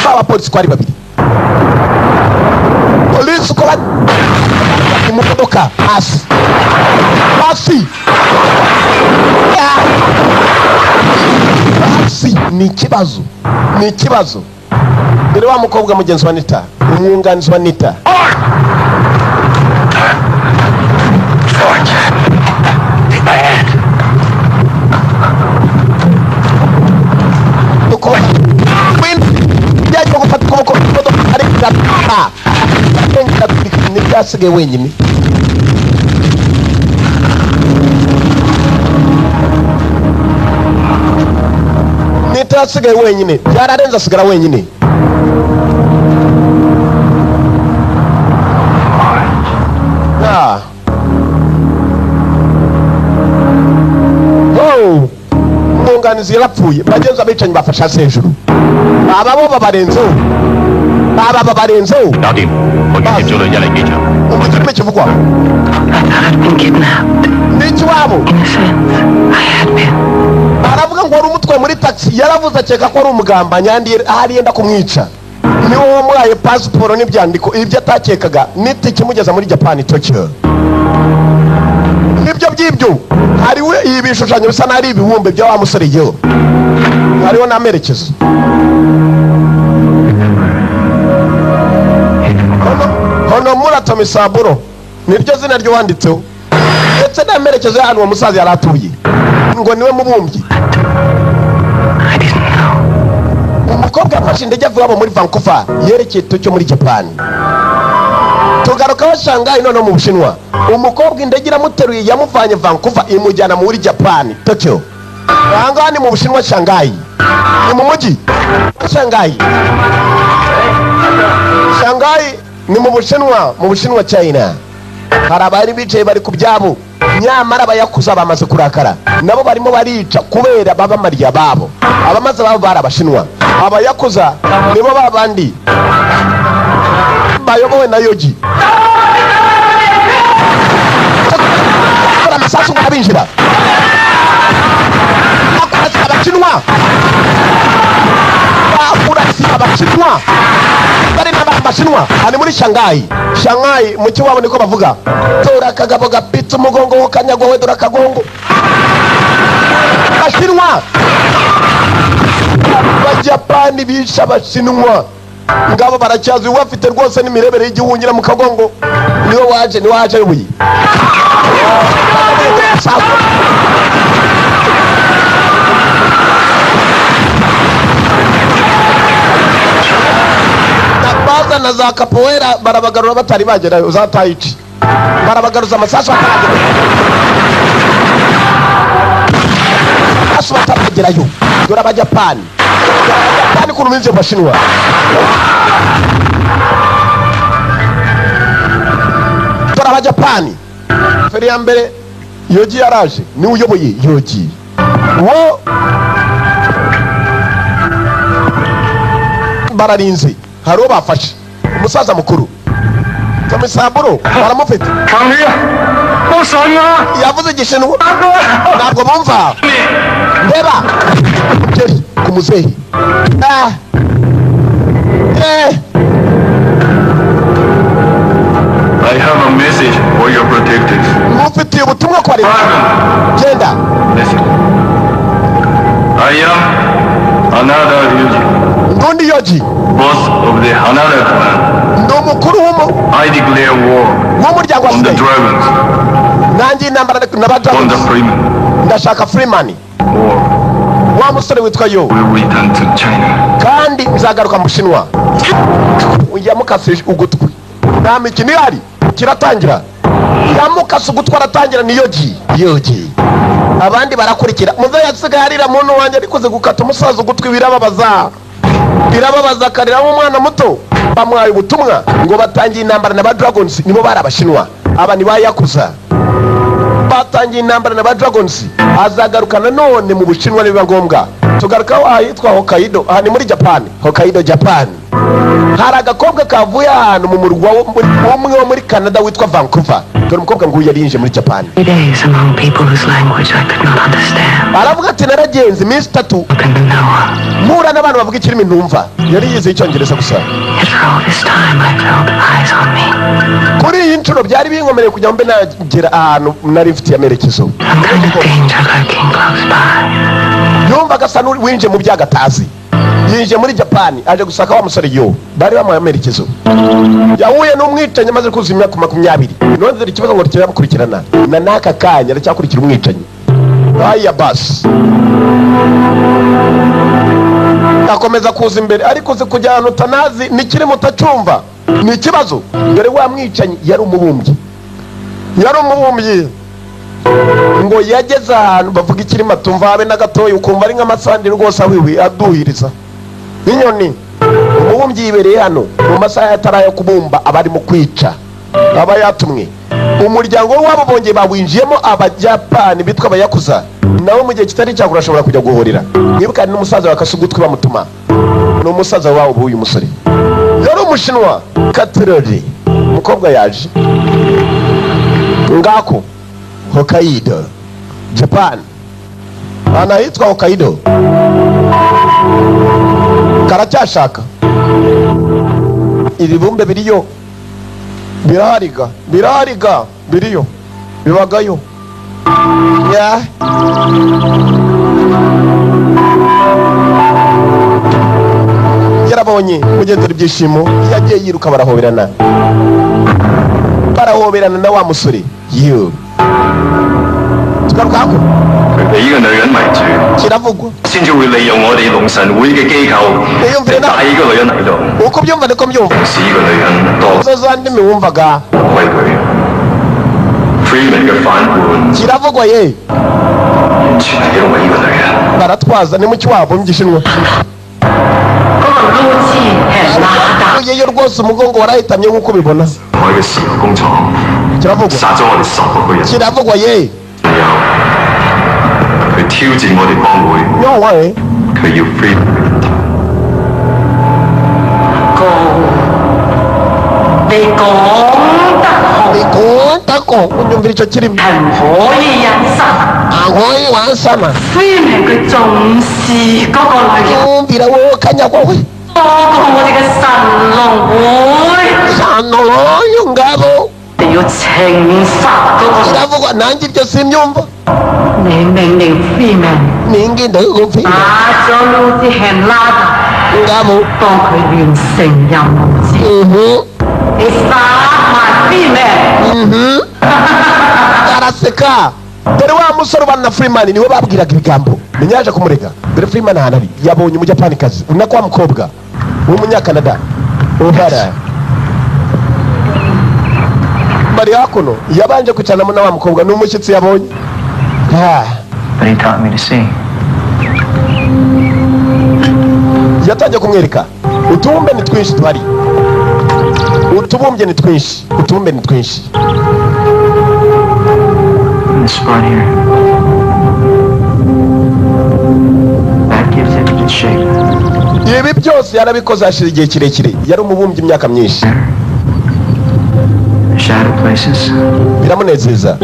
baba polisi kwari babiri polisi ko imodoka hasi ni ikibazo dore wa mukobwa mugenzi wa Nita umwunganizi wa Nita asigaye wenyine Nita asigaye wenyine yararenze asigara wenyine umwunganizi yarapfuye bagenzi abicanyi bafashe hasi hejuru aba bo babarenzeho umukirime kivugwa n'iki wabo aravuga ngo wari umutwe muri taxi yaravuze akeka ko ari umugambanyi ahari yenda kumwica niwe wamuhaye pasiporo n'ibyandiko ibyo atakekaga n'itike imugeza muri Japan Tokyo nibyo by'ibyo hariwe ibi bishushanyo bisa n'ari ibihumbi bya wa musore yewe hariho n'amerekezo hono Muratomi Saburo niryo zina ryo wanditseho ndetse n'amerekezo y'ahantu uwo musaza yari atuye ngo niwe mubumbyi umukobwa yafashe indege avuye abo muri Vancouver yerekeye Tokyo muri Japan tugarukaho Shanghai none mu Bushinwa umukobwa indege iramuteruye yamuvanye Vancouver imujyana muri Japan Tokyo ahangaha ni mu Bushinwa Shanghai ni mu mujyi Shanghai ni mu Bushinwa China hari abari bicaye bari ku byabo nyamara abayakuza bamaze kurakara nabo barimo barica kubera babamariya babo abamaze babo bari Abashinwa abayakuza nibo babandi bayobowe na Yogi amasasu ngabinjira Abashinwa bari n'Abashinwa ari muri Shanghai mu kiwabo niko bavuga tora kagabo gapitse umugongo wo kanyagwa dora kagongo Abashinwa Abajapani bisha Abashinwa ngabo baracyazi wafite rwose n'imirebere y'igihungira mu kagongo niwe waje buyi baza na za capoeira barabagarura batari bagerayo za taichi barabagaruza amasasu ataragerayo asu bataragerayo dore Abajapani kuntu binze Abashinwa dore Abajapani feri ya mbere Yogi yaraje niwe uyoboye Yogi wo bararinze hari uwo bafashe umusaza mukuru Tomi Saburo baramufite yavuze Igishinwa ntabwo bumva ndeba umugeri ku muzehe I have a message for your protectors. mufitiye ubutumwa kwa leta genda I am Hanada Ryuji, ndundi Yoji, boss of the Hanada clan. ndi umukuru I declare war w'umuryango wa on the Snake. dragons, Nanjye intambara na ba on the Dragons. Freeman. Ndashaka Freeman, War wa musore witwa Yo, will return to China. kandi nzagaruka mu Bushinwa. Yamukase ugutwi, nta mikino ihari, kiratangira. Yamukase ugutwi aratangira ni Yoji. Abandi barakurikira. Muze yasigaye arira muntu wanjye arikoze gukata umusaza ugutwi, birababaza akarira nk'umwana muto. Bamwaye ubutumwa ngo batangiye intambara na ba Dragons, nibo bari Abashinwa. Aba ni ba Yakuza. Batangiye intambara na ba Dragons, azagaruka nanone mu Bushinwa nibiba ngombwa. Tugaruka ahitwa Hokkaido, aha ni muri Japan. Hokkaido, Japan. Hari agakobwa kavuye ahantu mu murwa umwe wo muri Canada witwa Vancouver. Dore umukobwa nguyu yari yinje muri Japan. 3 days among people whose language I could not understand. Aravuga ati naragenze iminsi 3 Spoken to no one. mpura n'abantu bavuga ikirimi ntumva. Yari yize Icyongereza gusa. Yet for all this time I felt eyes on me. Kuri iyi nshuro byari binkomereye kugira mbe nagera ahantu nari mfitiye amerekezo. Some kind of danger lurking close by. Yumvaga asa n'uwinje mu byagatazi. Yinje muri Japan aje gusaka wa musore Yo, bari bamuhaye amerekezo. Yahuye n'umwicanyi amaze kuzuza imyaka 20. None dore ikibazo ngo kiramukurikirana na n'aka kanya aracyakurikira umwicanyi. Aya bas akomeza kuza imbere ariko uzi kujya ahantu utanazi nikiri mutacumva ni ikibazo. Dore wa mwicanyi yari umubumbyi, ngo yageze ahantu bavuga ikirimo atumva habe na gatoya, ukumva ari nk'amasandi rwose ahwiwe aduhiriza inyoni. Umubumbyi yibereye hano mu masaha yatarayo kubumba, abari mu kwica, aba yatumwe. Umuryango wabo bongeye bawinjiyemo Abajapani bitwa Abayakuza, nawe mu gihe kitari cyakura ashobora kujya guhorera. Mwibukane n'umusaza wakase ugutwi bamutuma, ni umusaza wabo b'uyu musore, yari Umushinwa. Katerori umukobwa yaje ngako Hokkaido, Japan. Anahitwa Hokkaido, karacyashaka ibibumbe biriyo, birahariga biriyo, bibagayo. Yarabonye mugendera ibyishimo, yagiye yiruka, barahoberana na wa musore. Tugaruka hako kiravugwa. Uko byumva niko mbyumva. Izo za ndimi wumvaga. Kiravugwa ye. Baratwaza ni muki wabo mu Gishinwa. Uyeyo rwose umugongo warahitamye nk'uko bibona. Kiravugwa ye. No way. Unyumvira icyo kirimo. Ahoyi wansama. Unyumvira wowe kanyagwa we. Sanolo ngabo. Kiravugwa nanjye ibyo simbyumva. Ningi ndagumfi. Ngabo. Araseka. Dore wa musore bana Freeman niwe babwiraga ibigambo. Menyaje kumurega. Dore Freeman hanabi yabonye umujyapanikazi unako wa mukobwa w'umunyakanada. Obara. Bari hakuno yabanje kucanamo na wa mukobwa n'umushyitsi yabonye. But he taught me to see. Yatangiye kumwereka utubumbe ni twinshi twari. Utubumbye ni twinshi. Utubumbe ni twinshi. This spot here. That gives it its shape. Ibi byose yarabikoze hashira igihe kirekire. Yari umubumbyi imyaka myinshi. Shadow places. Biramunezeza.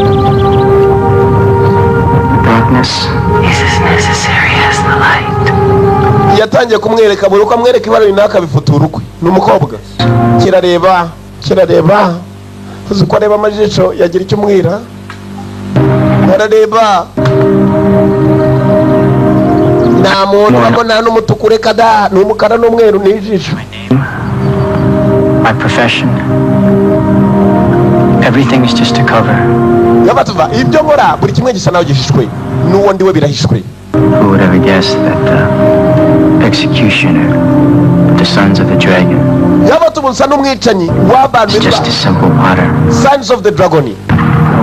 Darkness is as necessary as the light. Yatangiye kumwereka buri uko amwereka ibara runaka bifutura ukwe. Ni umukobwa. Kirareba. Uzi ko areba amajisho yagira icyo umwira. Arareba. nta muntu urabona n'umutuku reka da n'umukara n'umweru n'ijisho. My profession. Everything is just a cover. Yabatuva ibyo nkora buri kimwe gisa naho gihishwe n'uwo ndiwe birahishwe. Who would ever guess that the executioner, the sons of the dragon, Yabatuva nsa n'umwicanyi w'abantu is just a simple potter. Sons of the Dragon.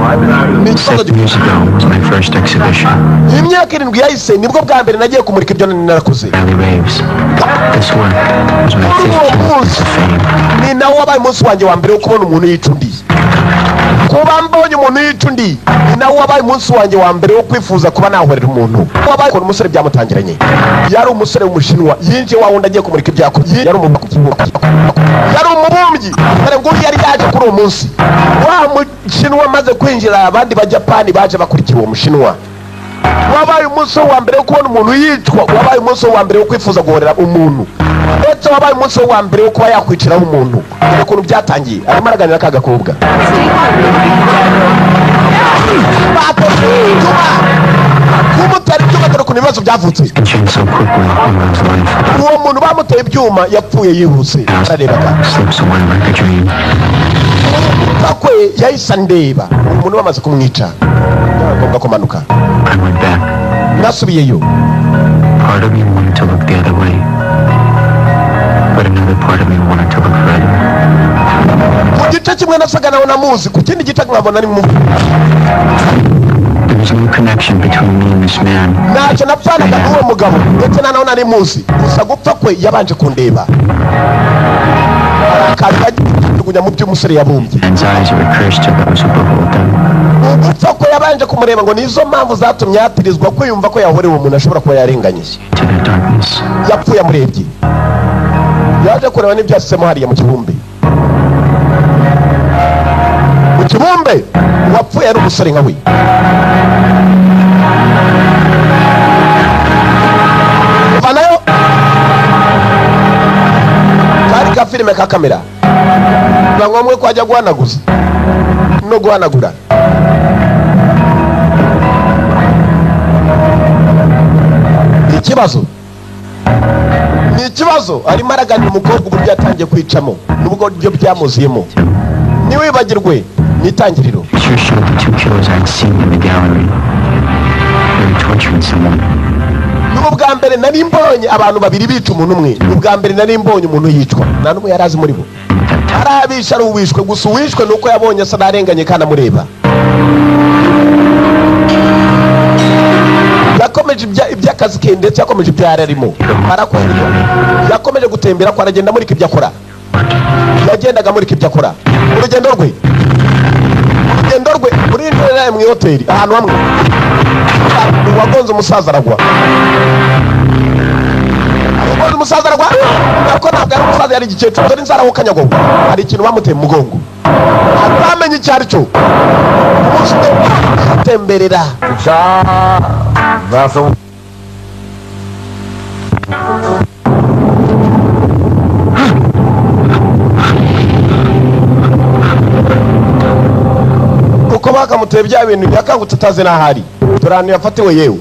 7 years ago was my first exhibition. Imyaka 7 yahise nibwo bwa mbere nagiye kumurika ibyo narakoze. Valley Raves. This one was my 15th of fame. Ni nawo wabaye umunsi wanjye wa mbere wo kubona umuntu yica undi. Kuba mbonye umuntu yica undi ni nawo wabaye umunsi wanjye wa mbere wo kwifuza kuba nahorera umuntu. Wabaye ko umusore byamutangiranye. Yari umusore w'umushinwa yinjiye wa wundi agiye kumurika ibyako. Yari umuntu kukibuka. Yari umubumbyi. Dore ngo yari yaje kuri uwo munsi. Wa mushinwa maze kwinjira abandi bajapani baje bakurikira uwo mushinwa. Wabaye umunsi wa mbere wo kubona umuntu yicwa. Wabaye umunsi wa mbere wo kwifuza guhorera umuntu. Ndetse wabaye umunsi wa mbere wo kuba yakwiciraho umuntu. Dore ukuntu byatangiye arimo araganira kagakobwa. Kumutera ibyuma dore ukuntu ibibazo byavutse. Uwo muntu bamuteye ibyuma yapfuye yihuse. Ararebaga. Akwe yahise ndeba umuntu bamaze kumwica. Agomba kumanuka. Nasubiyeyo. Part of me wanted to look the other way, but another part of me wanted to look further. Ku gice kimwe nasaga nawe namuzi, ku kindi gice nkabona ni mu. There was no connection between me and this man. Ntacyo napfanaga n'uwo mugabo ndetse na nawe nari muzi, gusa gupfa kwe yabanje kundeba. Akajugunya mu by'umusore yabumbye. Man's eyes are a curse to those who behold them. Gupfa kwe yabanje kumureba ngo nizo mpamvu zatumye yatirizwa ko yumva ko yahorewe umuntu ashobora kuba yarenganye. To the darkness. Yapfuye amurebye. Yaje kureba n'ibyasemo hariya mu kibumbe. Mu kibumbe wapfuye ari umusore nka we. Vanayo. Kari ka filime ka kamera. Na ngomwe kwajya guhanaguza. No guhanagura. Ni ikibazo arimo araganira umukobwa uburyo yatangiye kwicamo nubwo byo byamuziyemo. Niwibagirwe nitangiriro. Sure showed the 2 killers I'd seen in the gallery. They were torturing someone. N'ubwa mbere nari mbonye abantu babiri bica umuntu umwe. N'ubwa mbere nari mbonye umuntu yicwa. Nta numwe yarazi muri bo. Arabisha ari uwishwe gusa uwishwe nuko yabonye asa narenganye kana mureba. Yakomeje iby'akazi ke ndetse yakomeje ibyo yararimo. Arakwendwa. Yakomeje gutembera ko aragenda muri kibya akora. Yagendaga muri kibya akora. Urugendo rwe muri ndera mu hoteli ahantu hamwe. Wagonze umusaza aragwa. Wagonze umusaza aragwa. Nako ntabwo ari umusaza yari igikecuru dore inzara ho kanyago. Hari ikintu bamuteye mu mugongo. Atamenye icyari cyo. Temberera. Vaso. Uko bakamuteye bya bintu yakangutse atazi n'ahari. Turano yafatiwe yewe.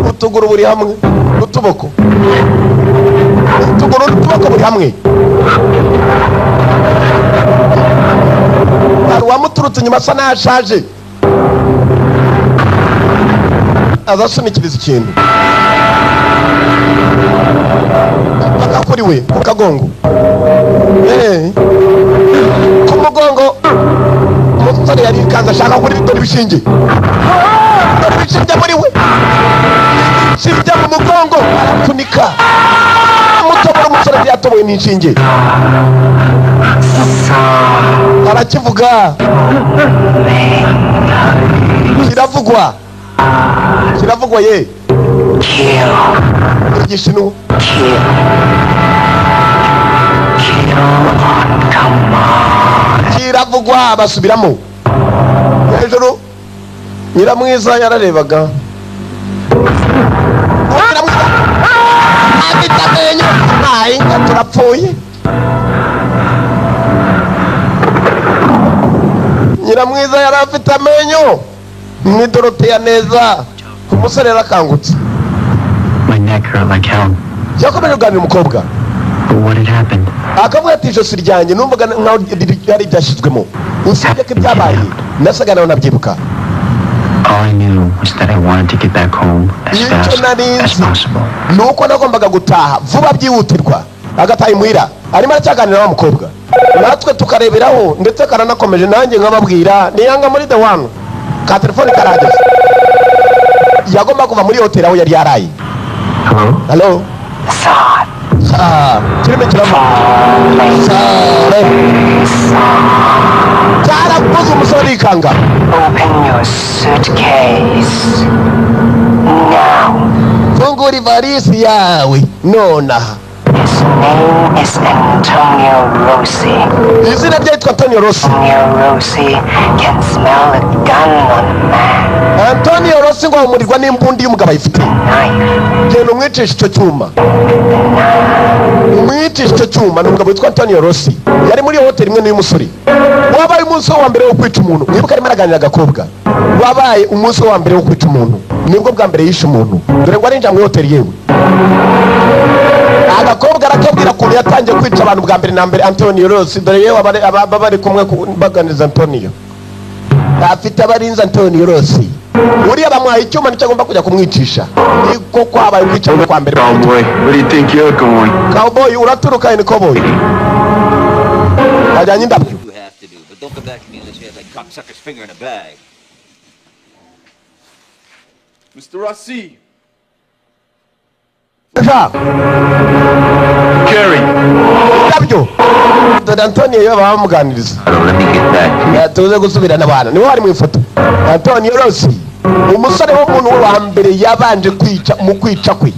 Utuguru buri hamwe, utuboko. Utuguru n'utuboko buri hamwe. Wamuturutse nyuma asa n'ashaje. Azasunikiriza ikintu. Akakuriwe ku kagongo. Ku mugongo. Umusore yari kanza ashaka kuri bitoro bishinge. Bishinge muri we. Sibya mu mugongo arapfunika. Umutobora umusore byatoboye n'inshinge. Arakivuga. Kiravugwa ye. Igishinu. Kiravugwa basubiramo. Hejuru Nyiramwiza yararebaga. Agitamenyo. Ai, turapfuye. Nyiramwiza yari afite amenyo. Ni Dorothea neza. Umusore yarakangutse. neck hurt like hell. yakomeje kuganira umukobwa. But what had happened? akavuga ati ijosi ryanjye numvaga nkaho ryari ryashyizwemo. usibye ko ibyabaye nasaga naho nabyibuka. All I knew was that I wanted to get back home as fast as possible. nuko nagombaga gutaha vuba byihutirwa agataha imuhira. arimo aracyaganira wa mukobwa natwe tukareberaho ndetse karanakomeje nanjye nkababwira niyanga muri the one ka telefone karageze. yagomba kuva muri hoteli aho yari yaraye. Hello? kirimo kirava cyarakuze umusore yikanga. Open your suitcase. Now. fungura ivarisi yawe nonaha. His name is Antonio Rossi. izina rye yitwa Antonio Rossi. Antonio Rossi can smell a gun on a man. Antonio Rossi ngo umurirwa n'imbundi y'umugabo ayifite. genda umwicisha icyo cyuma. umwicisha icyo cyuma ni umugabo witwa Antonio Rossi. yari muri hoteli imwe n'uyu musore. wabaye umunsi wa mbere wo kwica umuntu. mwibuka arimo araganira agakobwa. wabaye umunsi wa mbere wo kwica umuntu. nibwo bwa mbere yishe umuntu. dore ngo arinjira muri hoteli yewe. agakobwa arakabwira ukuntu yatangiye kwica abantu bwa mbere na mbere. Antonio Rossi dore yewe aba bari kumwe baganiza Antonio. afite abarinzi Antonio Rossi. uriya bamuhaye icyuma nicyo agomba kujya kumwicisha. niko kwabaye kwica kwa mbere. Cowboy, where do you think you're going? Cowboy uraturuka ni cowboy. ajyanye indabyo. You have to do, but don't come back to me unless you have that cocksucker's finger in a bag. Mr. Rossi. Gary. indabyo. dore Antonio yo bamuganiriza. Let me get back. tuze gusubirana abana niwe wari mu ifoto. Antonio Rossi umusore w'umuntu wa mbere yabanje kwica mu kwica kwe.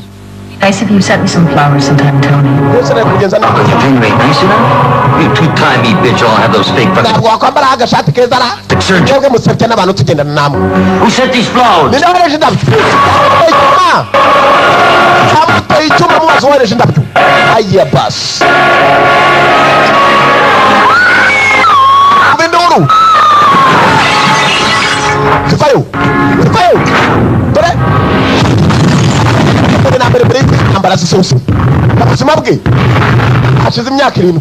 Nice of you sent me some flowers sometime, Tony. Yose ari kugenza You think they nice enough? You two-timey bitch all have those fake fucking... ntabwo wakwambara agashati keza ra. twebwe musebya n'abantu tugendana namwe. Who sent these flowers? ninde wareje indabyo? amuteye icyuma mubazo wareje indabyo. aya basi induru. zivayo zivayo. dore na mbere mbere ambara zisose. ubuzima bwe hashize imyaka 7.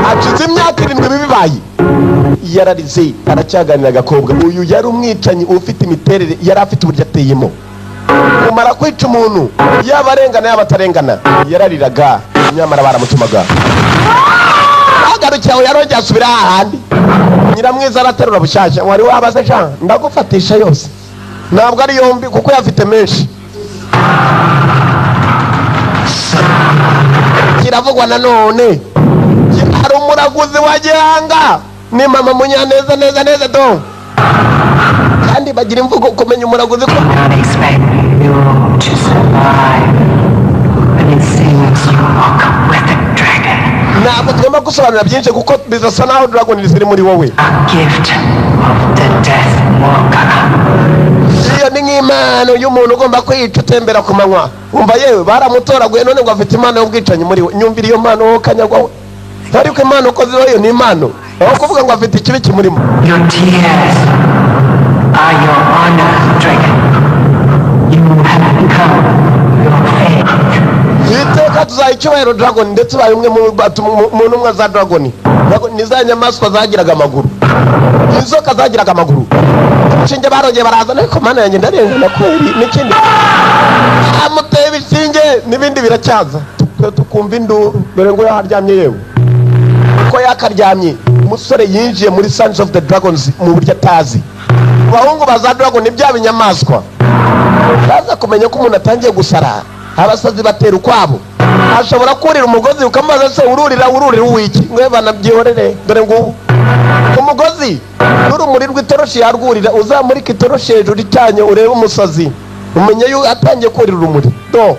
hashize imyaka 7 bibaye. yararize aracyaganira agakobwa. uyu yari umwicanyi ufite imiterere yari afite uburyo ateyemo. kumara kwica umuntu yaba arengana yaba atarengana yarariraga nyamara baramutumaga. agarukira aho yarongera asubira ahandi. nyiramwiza araterura bushyashya. wari wabaze sha ndagufatisha yose. ntabwo ari yombi kuko yafite menshi. kiravugwa nanone hari umuraguzi wa gihanga ni mama Munyaneza neza do. kandi bagira imvugo kumenya umuraguzi ko Not expect you to survive, but it seems you walk with a dragon. ntabwo tugomba gusobanura byinshi kuko bizasa naho dragon ziri muri wowe. A gift of the Death Walker. iyo ni nk'impano y'umuntu ugomba kwica utembera ku manywa. umva yewe baramutoraguye none ngo afite impano y'ubwicanyi muri we. nyumvira iyo mpano wowe kanyagwa we. ariko impano uko zibayo ni impano. aho kuvuga ngo afite ikibi kimurimo. Your tears are your honor, dragon. You have become your fate. iteka tuzaha icyubahiro dragon ndetse ubaye umwe mu ntumwa za dragon. ni za nyamaswa zagiraga amaguru. inzoka zagiraga amaguru. inshinge barongeye barazana ariko mana yanjye ndarengana kweri. n'ikindi amuteye ibishinge n'ibindi biracyaza. tukumva induru. dore ngo yaharyamye yewe uko yakaryamye. umusore yinjiye muri Sons of the Dragons mu buryo atazi. abahungu baza dragon bya binyamaswa baza kumenya ko umuntu atangiye gusara. abasazi batera ukwabo. ashobora kurira umugozi ukamubaza se ururira uwiki. ngwe banabyihorere. dore ngo umugozi n'urumuri rw'itoroshi yarwurira. uzamurika itoroshi hejuru icanye urebe umusazi umenye yuko atangiye kurira urumuri. do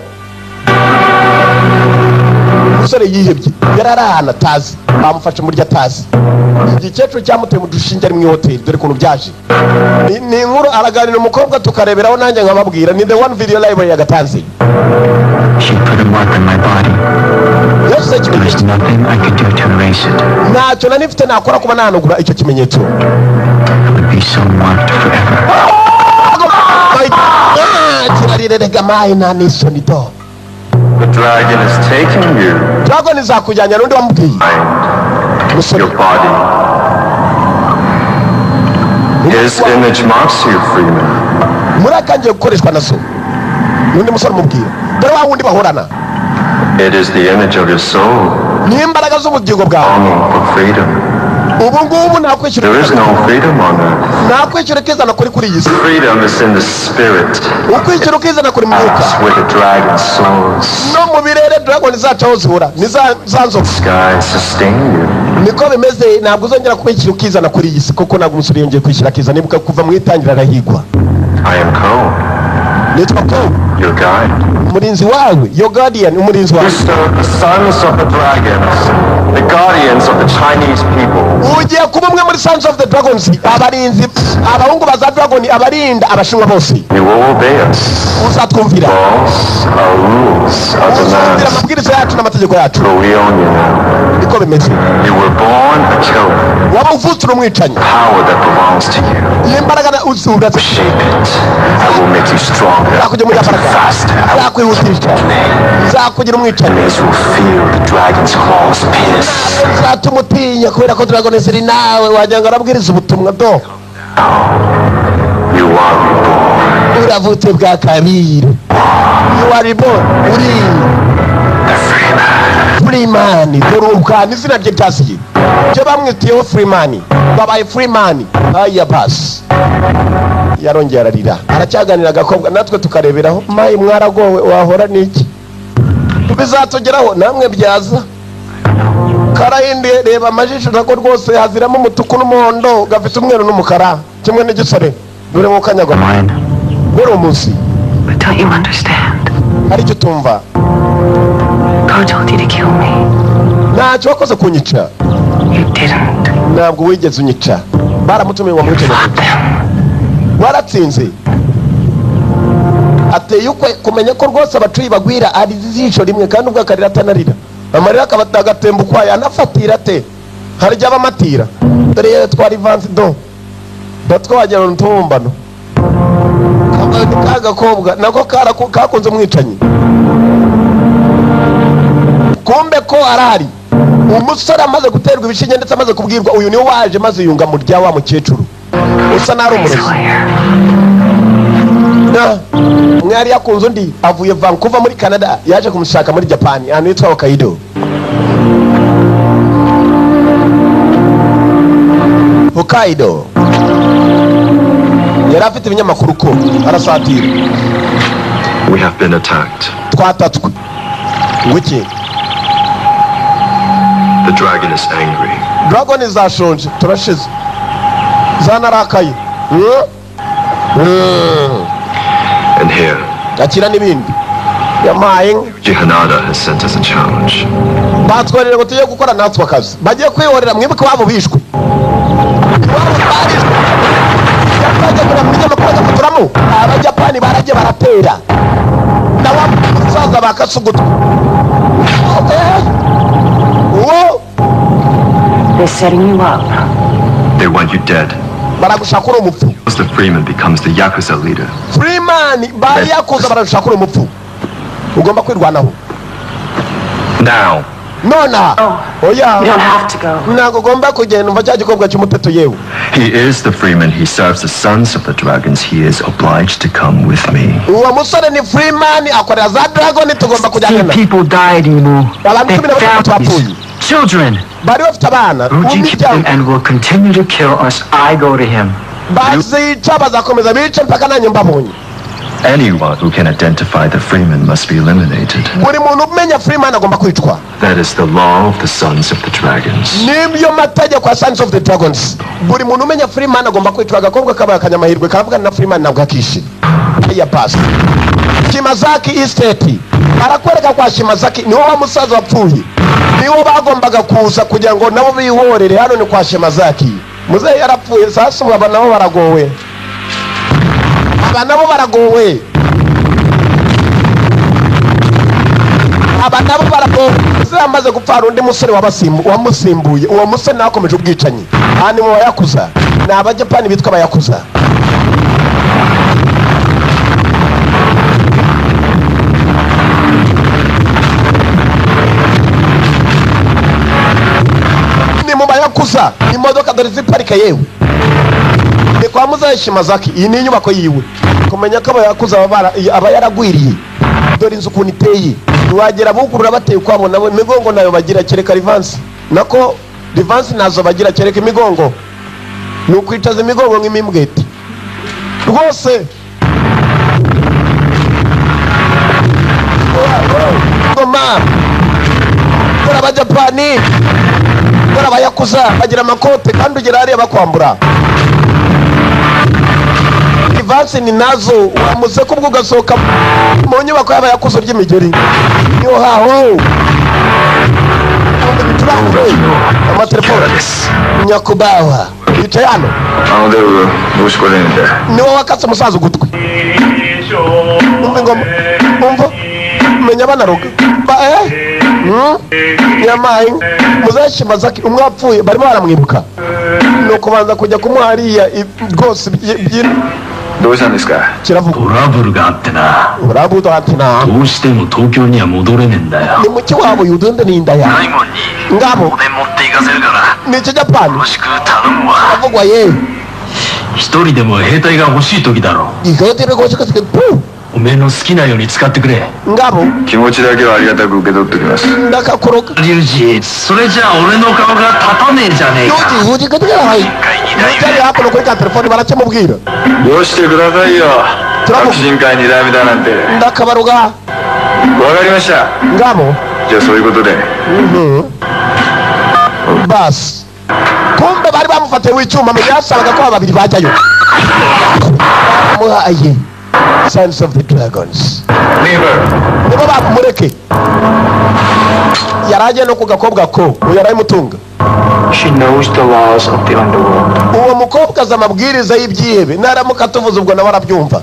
umusore yihebye. yari ari ahantu atazi. bamufashe muri atazi. igikecuru cyamuteye mu dushinge ari mu hoteli. dore ukuntu byaje. ni inkuru araganira umukobwa tukareberaho nanjye nkababwira. ni the one video library yagatanze. She put a mark on my body. There was nothing I could do to erase it. ntacyo nari mfite nakora kuba nahanagura icyo kimenyetso. I would be so marked forever. mbabarire rega mayi nta n'isoni do. The dragon is taking you. Dragon izakujyanya n'undi wamubwiye. Your body. His image marks you, Freeman. Murakangiye gukoreshwa na so. N'undi musore mubwira. Dore wa wundi bahorana. It is the image of your soul. Ni imbaraga z'ubugingo bwawe. Longing for freedom. Ubu ngubu nakwishyura. There is no freedom on earth. Nakwishyura ukizana kuri iyi si. Freedom is in the spirit. Ukwishyura ukizana kuri mwuka. That's where the dragon soars. No mu birere dragon izacaho zihura. Nizanzo. Sky sustain you. Niko bimeze ntabwo uzongera kwishyura ukizana kuri iyi si kuko ntabwo umusore yongeye kwishyura akizana nibuka kuva mu itangira arahigwa. I am Ko. Nitwa Ko. Your guide. Umurinzi wawe. Your guardian. Umurinzi wawe. You serve the sons of the dragons. The guardians of the Chinese people. Ugiye kuba umwe muri sons of the dragons. Abarinzi. Abahungu baza dragon abarinda abashinwa bose. You will obey us. Uzatwumvira. Laws are rules of the land. Amabwiriza yacu n'amategeko yacu. So we own you now. Niko bimeze. You were born a killer. Waba uvutse umwicanyi. Power that belongs to you. Imbaraga na uzura. Shape it. I will make you stronger. Faster. Zakwihutisha. Zakugira umwicanyi. Enemies will feel the dragon's claws pierce. Zatumutinya kubera ko dragon ziri nawe wajyanga arabwiriza ubutumwa do. You are reborn. Uravutse bwa kabiri. You are reborn. Uri Freeman. Doruka n'izina rye ryasiye. Cyo bamwitiyeho Freeman. Babaye Freeman. Aya basi. Yarongera ararira. Aracyaganira agakobwa natwe tukareberaho. Mayi mwaragowe wahora niki? Bizatugeraho namwe byaza. Karahindi reba amajisho nako rwose haziramo umutuku n'umuhondo gafite umweru n'umukara kimwe n'igisore. Dore mu kanyago. Dore umunsi. But don't you understand? Hari icyo tumva. God told you to kill me. Ntacyo wakoze kunyica. You didn't. Ntabwo wigeze unyica. Baramutumiye wamwica. Waratsinze. Ateye ukwe kumenya ko rwose abacuyi bagwira ari zisho rimwe kandi ubwo akarira atanarira. Amarira akabagatemba ukwaye anafatira te. Hari jya bamatira. Dore twari vansi do. Batwagera n'utumbano. Kagakobwa nako kakunze umwicanyi. Kumbe ko arari. Umusore amaze guterwa ibishinge ndetse amaze kubwirwa uyu ni waje maze yunga mu rya wa mukecuru. Usa nari umurozi. Mwari yakunze undi avuye Vancouver muri Canada yaje kumushaka muri Japan ahantu yitwa Hokkaido. Hokkaido. Yari afite ibinyamakuru ko arasatira. We have been attacked. Twatatswe. Wiki. The dragon is angry. Dragon is ashonje turashize. Zanarakaye. And here, akira n'ibindi. Yamaye. Hanada has sent us a challenge. Batwarira ngo tujye gukora natwe akazi. Bagiye kwihorera mwibuke wabo bishwe. Abajapani baragiye baratera. Nabasaza bakasugutwa. They're setting you up. They want you dead. Baragushakura umupfu. The Freeman becomes the Yakuza leader. Freeman bari yakuza baragushakura umupfu. Ugomba kwirwanaho. Now. Nona. Oya. You don't have to go. Ntago ugomba kugenda umva cya gikobwa cy'umuteto yewe. He is the Freeman. He serves the sons of the dragons. He is obliged to come with me. Uwo musore ni Freeman akorera za dragon tugomba kujyana. People died, Imu. Families. Children. Bari bafite abana. Ruji killed them and will continue to kill us. I go to him. Bazica bazakomeza bice mpaka nanjye mbabonye. Anyone who can identify the Freeman must be eliminated. Buri muntu umenya Freeman agomba kwicwa. That is the law of the sons of the dragons. Nibyo mategeko ya sons of the dragons. Buri muntu umenya Freeman agomba kwicwa agakobwa kabaye akanyamahirwe kavuga na Freeman ntabwo akishi. Ya pass. Shimazaki estate. Barakwereka kwa Shimazaki niwo wa musaza wapfuye. Niwo bagombaga kuza kugira ngo nabo bihorere hano ni kwa Shimazaki. Muzehe yarapfuye sasa aba nabo baragowe. Aba nabo baragowe. Aba nabo baragowe. Muzehe amaze gupfara undi musore wamusimbuye. Uwo musore nakomeje ubwicanyi. Ani mu Yakuza. Ni Abajapani bitwa Abayakuza. dore ziparika yewe ni kwa Muzehe Shimazaki. Iyi ni inyubako yiwe. Kumenya ko abayakuza aba yaragwiriye. Dore inzu ukuntu iteye. Ntiwagera bugurura bateye ukwabo nabo imigongo nayo bagira kereka Rivansi. Nako Rivansi nazo bagira kereka imigongo. Ni ukwitaza imigongo nk'imimbweti rwose. Goma dore abajapani, dore abayakuza bagira amakote kandi ugera hariya bakwambura. Rivansi ni nazo wamuze kubwo ugasohoka mu nyubako y'abayakuza ry'imigeri. Niho haho amatelefone nyakubawa yicaye hano. Niwo wakatse umusaza ugutwi. Umva ingoma, umva menya banaruga nyamaye. Muzehe Shimazaki umwapfuye barimo baramwibuka, no kubanza kujya kumuhariya rwose kiravuga uravuga ni muki wabo yudunde ni indaya ngabo ni Kijapani avugwa ye Hitori demo heitai ga hoshii toki daro. Igate be goshika tsuke pu. Ome no suki na yoni tsukatte kure. Ngabo Kimochi dake wa arigataku ukedottokimashita. Ndakakoroka. Ryuji, sore ja ore no kao ga tatane janei ka. Yuji katika hai. Nitari hapo no kweka telefoni baracamubwira. Yoshite kudasai yo. Takushinkai ni damida nante. Ndakabaruga. Wakarimashita. Ngabo. Ja sou ikoto de. Bas. Kumbe bari bamufatiye w'icyuma yasabaga ko babiri bajyayo. Muhaye Sons of the Dragons. Nibo bamureke. Yaraje no kugakobwa ko yaraye mutunga. She knows the laws of the underworld. Uwo mukobwa azamabwiriza y'ibyihebe naramuka tuvuze ubwo nawe arabyumva.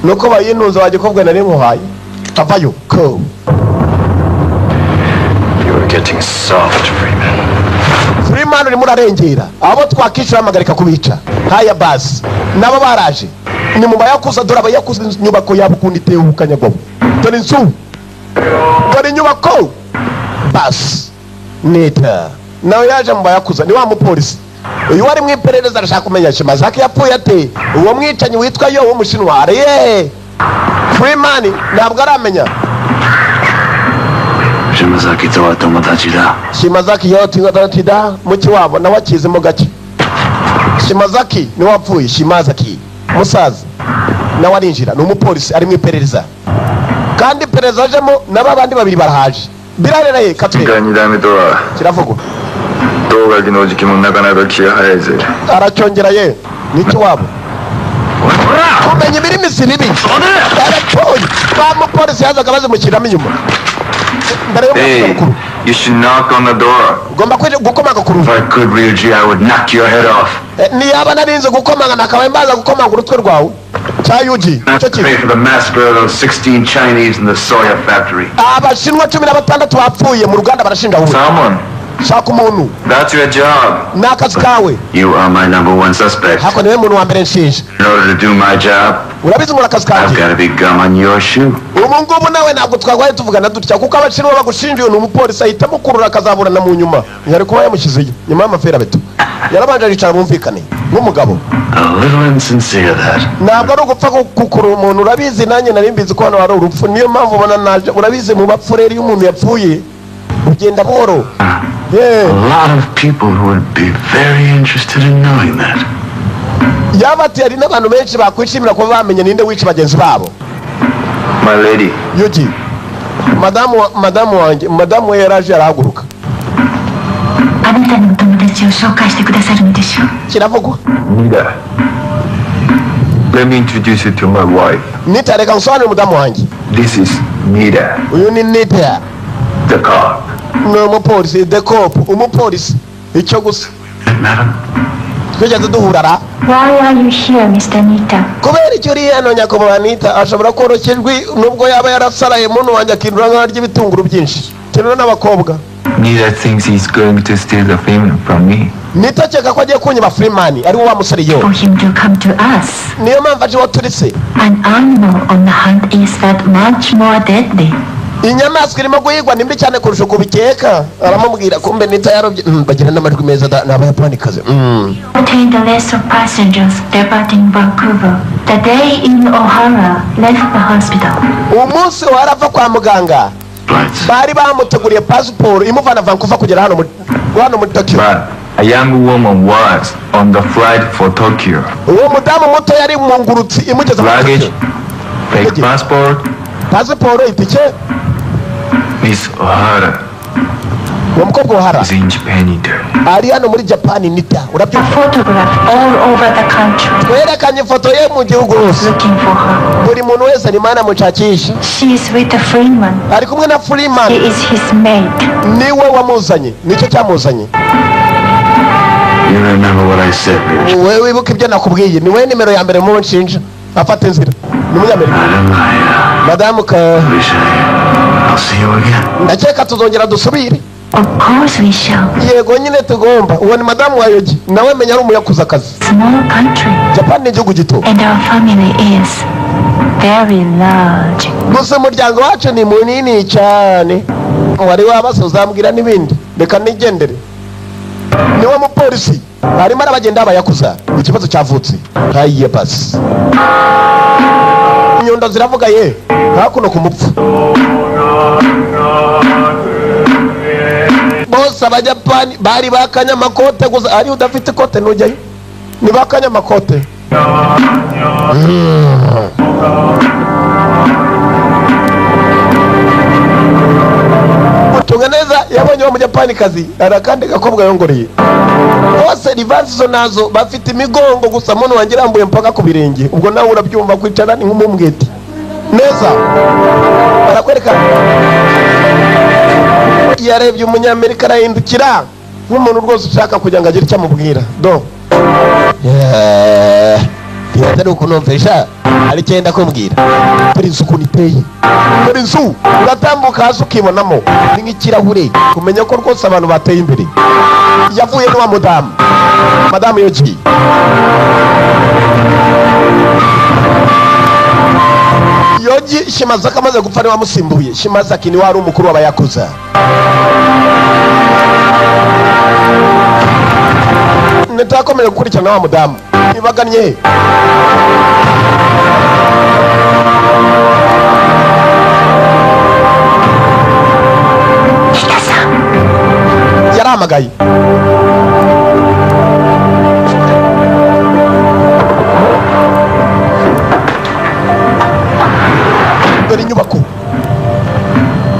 Nuko bayinunze wagikobwa nari muhaye. Avayo ko. You're getting soft, Freeman. Freeman uri murarengera abo twakishura amagarika kubica. Haya basi nabo baraje ni mu bayakuza dore abayakuza nyubako yabo kundi iteye ubukanyagwabo. Dore inzu dore nyubako basi neta nawe yaje mu bayakuza ni wa mupolisi uyu wari mwiperereza arashaka kumenya Shimazaki yapfuye ate. Uwo mwicanyi witwa yo w'umushinwa ariye Freeman ntabwo aramenya. Shimazaki to tomodachi da. Shimazaki yo tomodachi da muki wabo nawe akizemo gake. Shimazaki ni wapfuye. Shimazaki musaza nawe arinjira ni umupolisi ari mwiperereza kandi perereza ajemo n'abandi babiri barahaje birareraye katwe kiravugwa Togaki no jiki mo nakanaka kiyahaze aracyongera ye niki wabo kumenya ibirimi siribi aratoye bamupolisi yazaga bazimukiramo inyuma. Hey, you should knock on the door. If I could, Ryuji, I would knock your head off. Not to pay for the massacre of those 16 Chinese in the soya factory. Someone. That's your job. You are my #1 suspect. In order to do my job, I've got to be gum on your shoe. A little insincere, that. A lot of people who would be very interested in knowing that. My lady. Yuji, Madame yaraje arahaguruka. Kiravugwa. Nida. Let me introduce you to my wife. Nita reka nsobanure mudamu wanjye. This is Nida. Uyu ni Nita. The cop. No umupolisi, the cop, umupolisi. Icyo gusa. Madam. Twigeze duhurara. Why are you here, Mr. Nita? Kubera icyo uri hano nyakubahwa Nita ashobora korokejwe nubwo yaba yarasaraye muntu wanjye akindura nk'arya ibitunguru byinshi. Kirana n'abakobwa. Nita thinks he's going to steal the Freeman from me. Nita cyeka ko agiye kunyiba Freeman ari wa musore yo. For him to come to us. Niyo mpamvu aje waturitse. An animal on the hunt is that much more deadly. inyamaswa irimo guhigwa nimbi cyane kurusha uko bikeka. Aramubwira kumbe Nita yarobye bagira n'amajwi meza n'abayapani kaze. Obtained the list of passengers departing Vancouver. The day in O'Hara left the hospital. Umunsi warava kwa muganga bari bamuteguriye passport imuvana Vancouver kugera hano muri Tokyo. A young woman was on the flight for Tokyo. Uwo mudamu muto yari mu ngurutsi imugeza mu Tokyo. Fake passport. Passport itike. Miss O'Hara. Umukobwa O'Hara. Is in Japan Nita. Ari hano muri Japan Nita. A photograph all over the country. Twerekanye foto ye mu gihugu hose. Looking for her. Buri muntu wese ni mana muchachisha. She is with a Freeman. Ari kumwe na Freeman. He is his mate. Niwe wamuzanye. Nicyo cyamuzanye. You remember what I said? Wewe wibuka ibyo nakubwiye. Niwe nimero ya mbere mu nshinja. Afata inzira. Ni umunyamerika. Madamu ka. I'll see you again. Ndakeka tuzongera dusubire. Of course we shall. Yego nyine tugomba. Uwo ni madamu wa Yogi. Nawe menya ari umuyakuza kazi. Small country. Japan ni igihugu gito. And our family is very large. Gusa umuryango wacu ni munini cyane. Wari wabaza uzambwira n'ibindi. Reka nigendere. Niwe mupolisi. Harimo arabagenda abayakuza. Ikibazo cyavutse. Haye basi. Nyundo ziravuga ye. Hakuno kumupfu. Bose abajapani bari bakanya amakote gusa ari udafite kote nujyayo. Ni bakanya amakote. Utunga neza yabonye wa mujapani kazi arakandi gakobwa yongoreye. Bose rivansi nazo bafite imigongo gusa muntu wangirambuye mpaka ku birenge. Ubwo nawe urabyumva kwicara ni nk'umumwete. Neza. Barakwereka. Yarebye umunyamerika arahindukira nk'umuntu rwose ushaka kugira ngo agire icyo amubwira. Do. Atari ukunumvisha ari cyenda kumbwira. Dore inzu ukuntu iteye. Dore inzu uratambuka hasi ukibonamo ni nk'ikirahure kumenya ko rwose abantu bateye imbere. Yavuye n'uwa mudamu. Madamu Yogi. Yogi Shimazaki amaze gupfa niwe wamusimbuye. Shimazaki ni wari umukuru w'abayakuza. Nitakomeje gukurikirana wa mudamu. Ibaganye. Yaramagaye.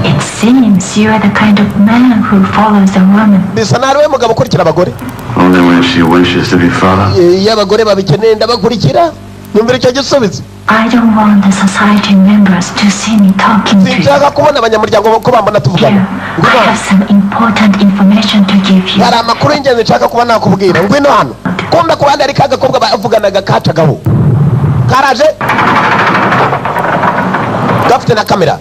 It seems you are the kind of man who follows a woman. Bisa nawe mugabo ukurikira abagore. Only when she wishes to be followed. Abagore babikeneye ndabakurikira. Numvira icyo gisubizo. I don't want the society members to see me talking to you. Sinshaka kubona abanyamuryango ko bambona tuvugana. I have some important information to give you. Hari amakuru y'ingenzi nshaka kuba nakubwira. Ngwino hano. Kumbe ku bandi ari kagakobwa bavuganaga kacagaho. Karaje. Gafite na kamera.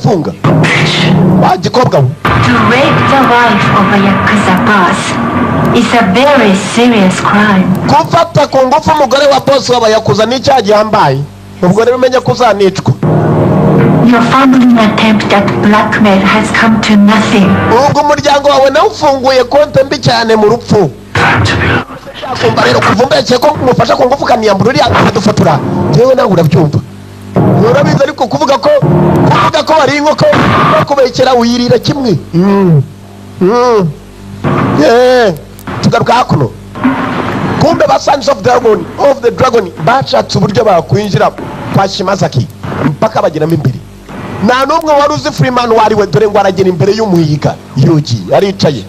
Funga. Wajikobwa. To rape the wife of a Yakuza boss is a very serious crime. Kufata ku ngufu umugore wa boss w'abayakuza ni icyaha gihambaye. Ubwo rero umenye ko uzanicwa. Your family attempt at blackmail has come to nothing. Ubwo umuryango wawe nawe ufunguye konte mbi cyane mu rupfu. Kumva rero kuvumbeke ko mufasha ku ngufu kaniyambura uri akadufotora. Yewe nawe urabyumva. Urabizi ariko kuvuga ko wari inkoko bakubekera uyirira kimwe. Tugaruka hakuno. Kumbe ba Sons of the Dragon bashatse uburyo bakwinjira kwa Shimazaki mpaka bagiramo imbere. Nta n'umwe wari uzi Freeman wariwe dore ngo aragera imbere y'umuhiga. Yogi aricaye.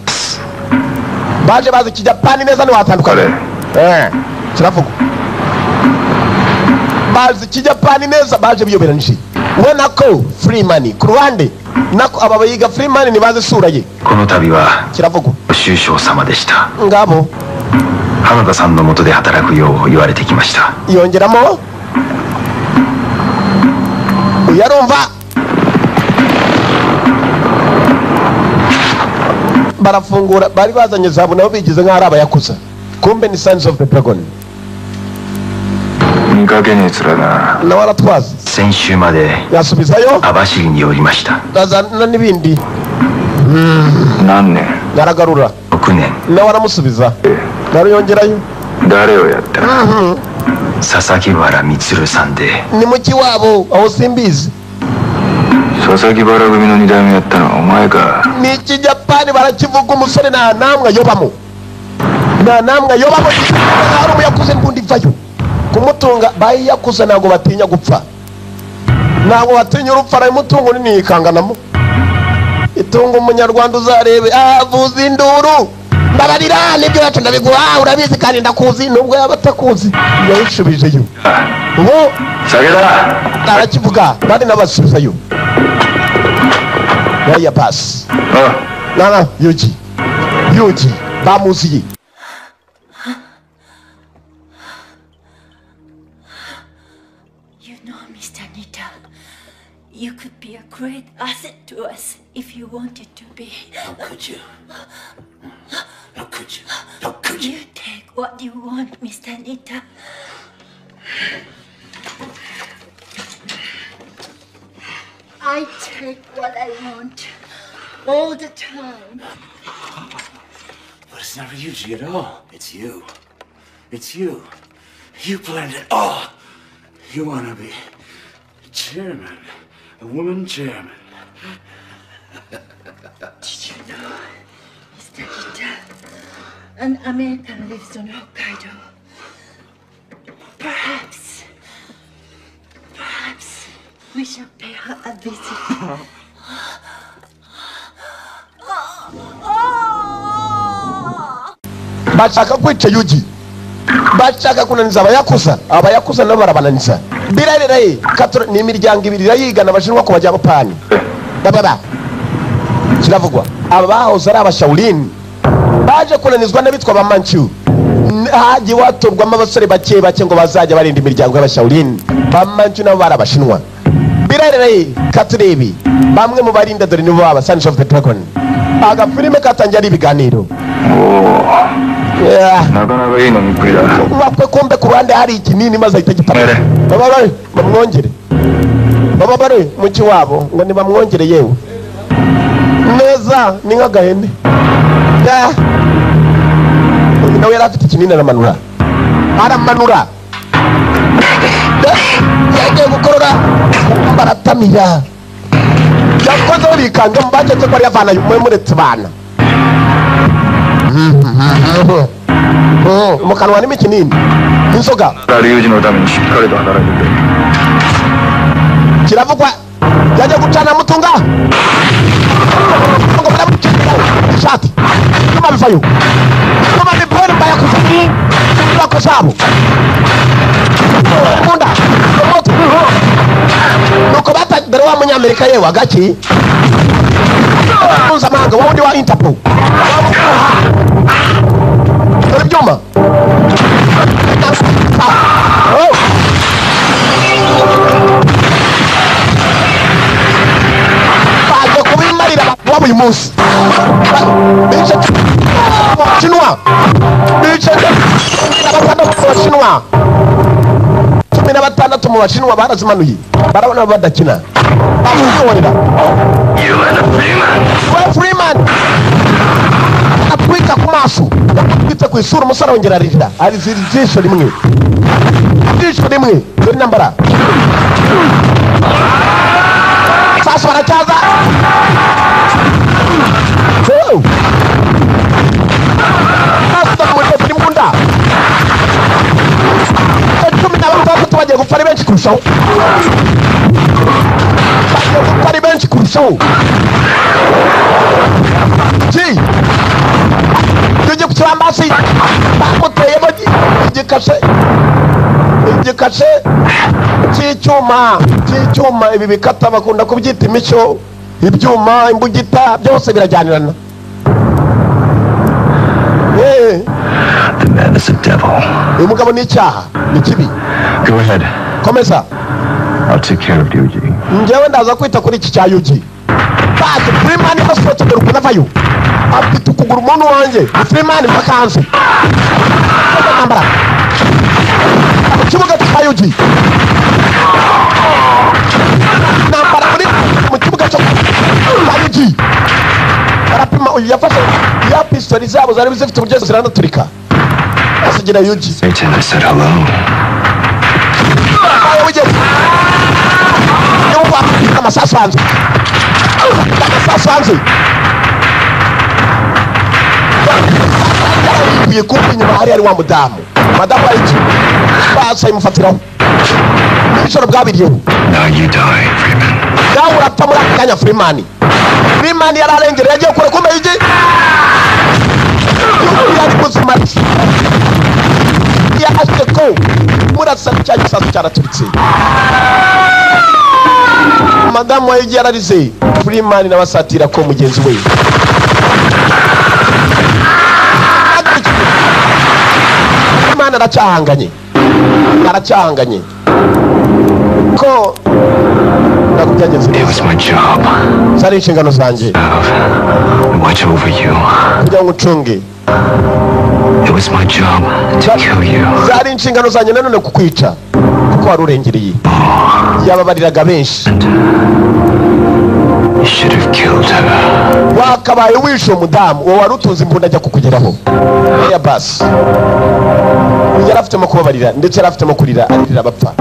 Baje bazi kijapani neza ni watandukanye. Kiravuga. Bazi kijapani neza baje biyoberanije. Ubona ko Freeman ku ruhande nako ababayiga Freeman ni bazi sura ye. Kono tabi wa kiravuga. Shusho sama deshita. Ngabo. Hanada-san no moto de hataraku you iwarete kimashita. Yongeramo. Uyarumva. barafungura bari bazanye zahabu nabo bigize nk'aho ari abayakuza kumbe ni Sons of the Dragon nawe aratwaza yasubizayo azana n'ibindi naragarura nawe aramusubiza naruyongerayo Sasakibara Mitsuru-san ni muki wabo aho simbizi Sasakibara gumi no 2代目やったのはお前かni ikijapani barakivuga umusore nta namwe ayobamo hari umuyakuze n'ubundi vayo kumutunga bayiyakuze ntabwo batinya gupfa ntabwo batinya urupfu arayimutunga nini yikanganamo itunga umunyarwanda uzarebe avuza induru ndabarira nibyo yacu ndabiguha urabizi kandi ndakuzi nubwo yaba atakuzi yayishubijeyo ubu arakivuga kandi n'abasubizayo yaya pasi nana Yuji bamuziye You could be a great asset to us if you wanted to be. How could you? How could you? How could you? You take what you want, Mr. Nita. I take what I want all the time. But it's not Ryuji at all. It's you. It's you. You planned it all. You want to be chairman. A woman chairman. Did you know, Mr. Nita, an American lives on Hokkaido? Perhaps we shall pay her a visit. bashaka kwica Yuji bashaka kunaniza abayakuza nabo barabananiza birareraye ni imiryango ibiri irayigana abashinwa ku bajyapani bababa kiravugwa aba bahoze ari abashawulin baje kunanizwa n'abitwa ba Manchu hagiye watorwamo abasore bake ngo bazajya barinda imiryango y'abashawulin ba Manchu nabo barabashinwa birareraye katurebi bamwe mu barinda dore nibo baba Sons of the Dragon agafilime katangiye ari ibiganiro wakwe kombe ku ruhande hari ikinini maze ahita gipara bababare muki wabo ngo ntibamwongere yewe neza ni nk'agahene nawe yari afite ikinini aramanura yagiye gukorora baratamira yakoze bikanga mbageze ko ari yavana muretse bana mu kanwa n'imi kinini inzoga kiravugwa yajya gucana mutunga ngo baramucikira ishati nyuma bivayo nyuma bipora bayakuza bakosabo munda moto nuko batagera wa munyamerika yewe agaki mpuzamahanga wundi wa Interpol ibyuma baje kubimarira wabo uyu munsi bice Shinwa bice Shinwa 16 mu Bashinwa barazimanuye barabona badakina bamwihorera Freeman atwika ku maso yakubitse ku isura umusore wongera arira ari zisho rimwe dore nambara sasa baracyaza imbunda 16 bagiye gupfa ari benshi kurushaho tujye ku kibambasi bamuteyemo igikashe cy'icyuma ibi bikata bakunda kubyita imico ibyuma imbugita byose birajyanirana The man is a devil. uyu mugabo ni icyaha ni kibi Go ahead. komeza I'll take care of Yuji. njyewe ndaza kwita kuri iki cya Yuji basi Freeman yasohotse dore ukuntu avayo afite ukuguru umuntu wanjye Freeman makanzu nambara mu kibuga cya Yuji nambara mu kibuga cya Yuji arapima uyu yafashe ya pistoli zabo zari zifite uburyo ziranaturika asigira Yuji Satan, I said hello. amasasu hanze yikwiye kumva inyuma hari wa mudamu madamu ayiki basa imufatiraho n'ibicoro bwabiriyeho Now you die, Freeman. nawe urapfa muri aka kanya Freeman yari arengereye agiye kure kumenya iki yari muzima yahashye ko murasa cya gisasu cyaraturitse madamu wa Yuji yararize Freeman n'abasatira ko mugenzi we Freeman aracyahanganye ko nakubyagenze It was my job. zari inshingano zanjye Watch over you. kugira ngo ucunge It was my job to kill you. zari inshingano zanjye nanone kukwica kuko wari urengereye yababariraga benshi You should have killed her. wakabaye wishe umudamu uwo wari utunze imbunda ajya kukugeraho ya basi yari afitemo kubabarira ndetse yari afitemo kurira aririra abapfa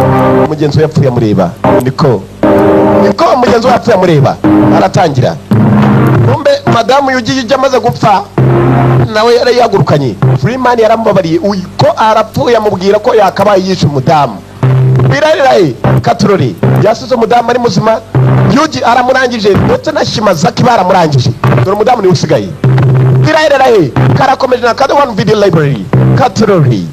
umugenzi we yapfuye amureba niko umugenzi we yapfuye amureba aratangira kumbe madamu Yuji amaze gupfa nawe yari yagurukanye Freeman yaramubabariye ko arapfuye amubwira ko yakabaye yishe umudamu birarirahe katurori yasize umudamu ari muzima Yuji aramurangije ndetse na Shimazaki baramurangije dore umudamu niwe usigaye birarirahe karakomeje na Kada One Video Library katurori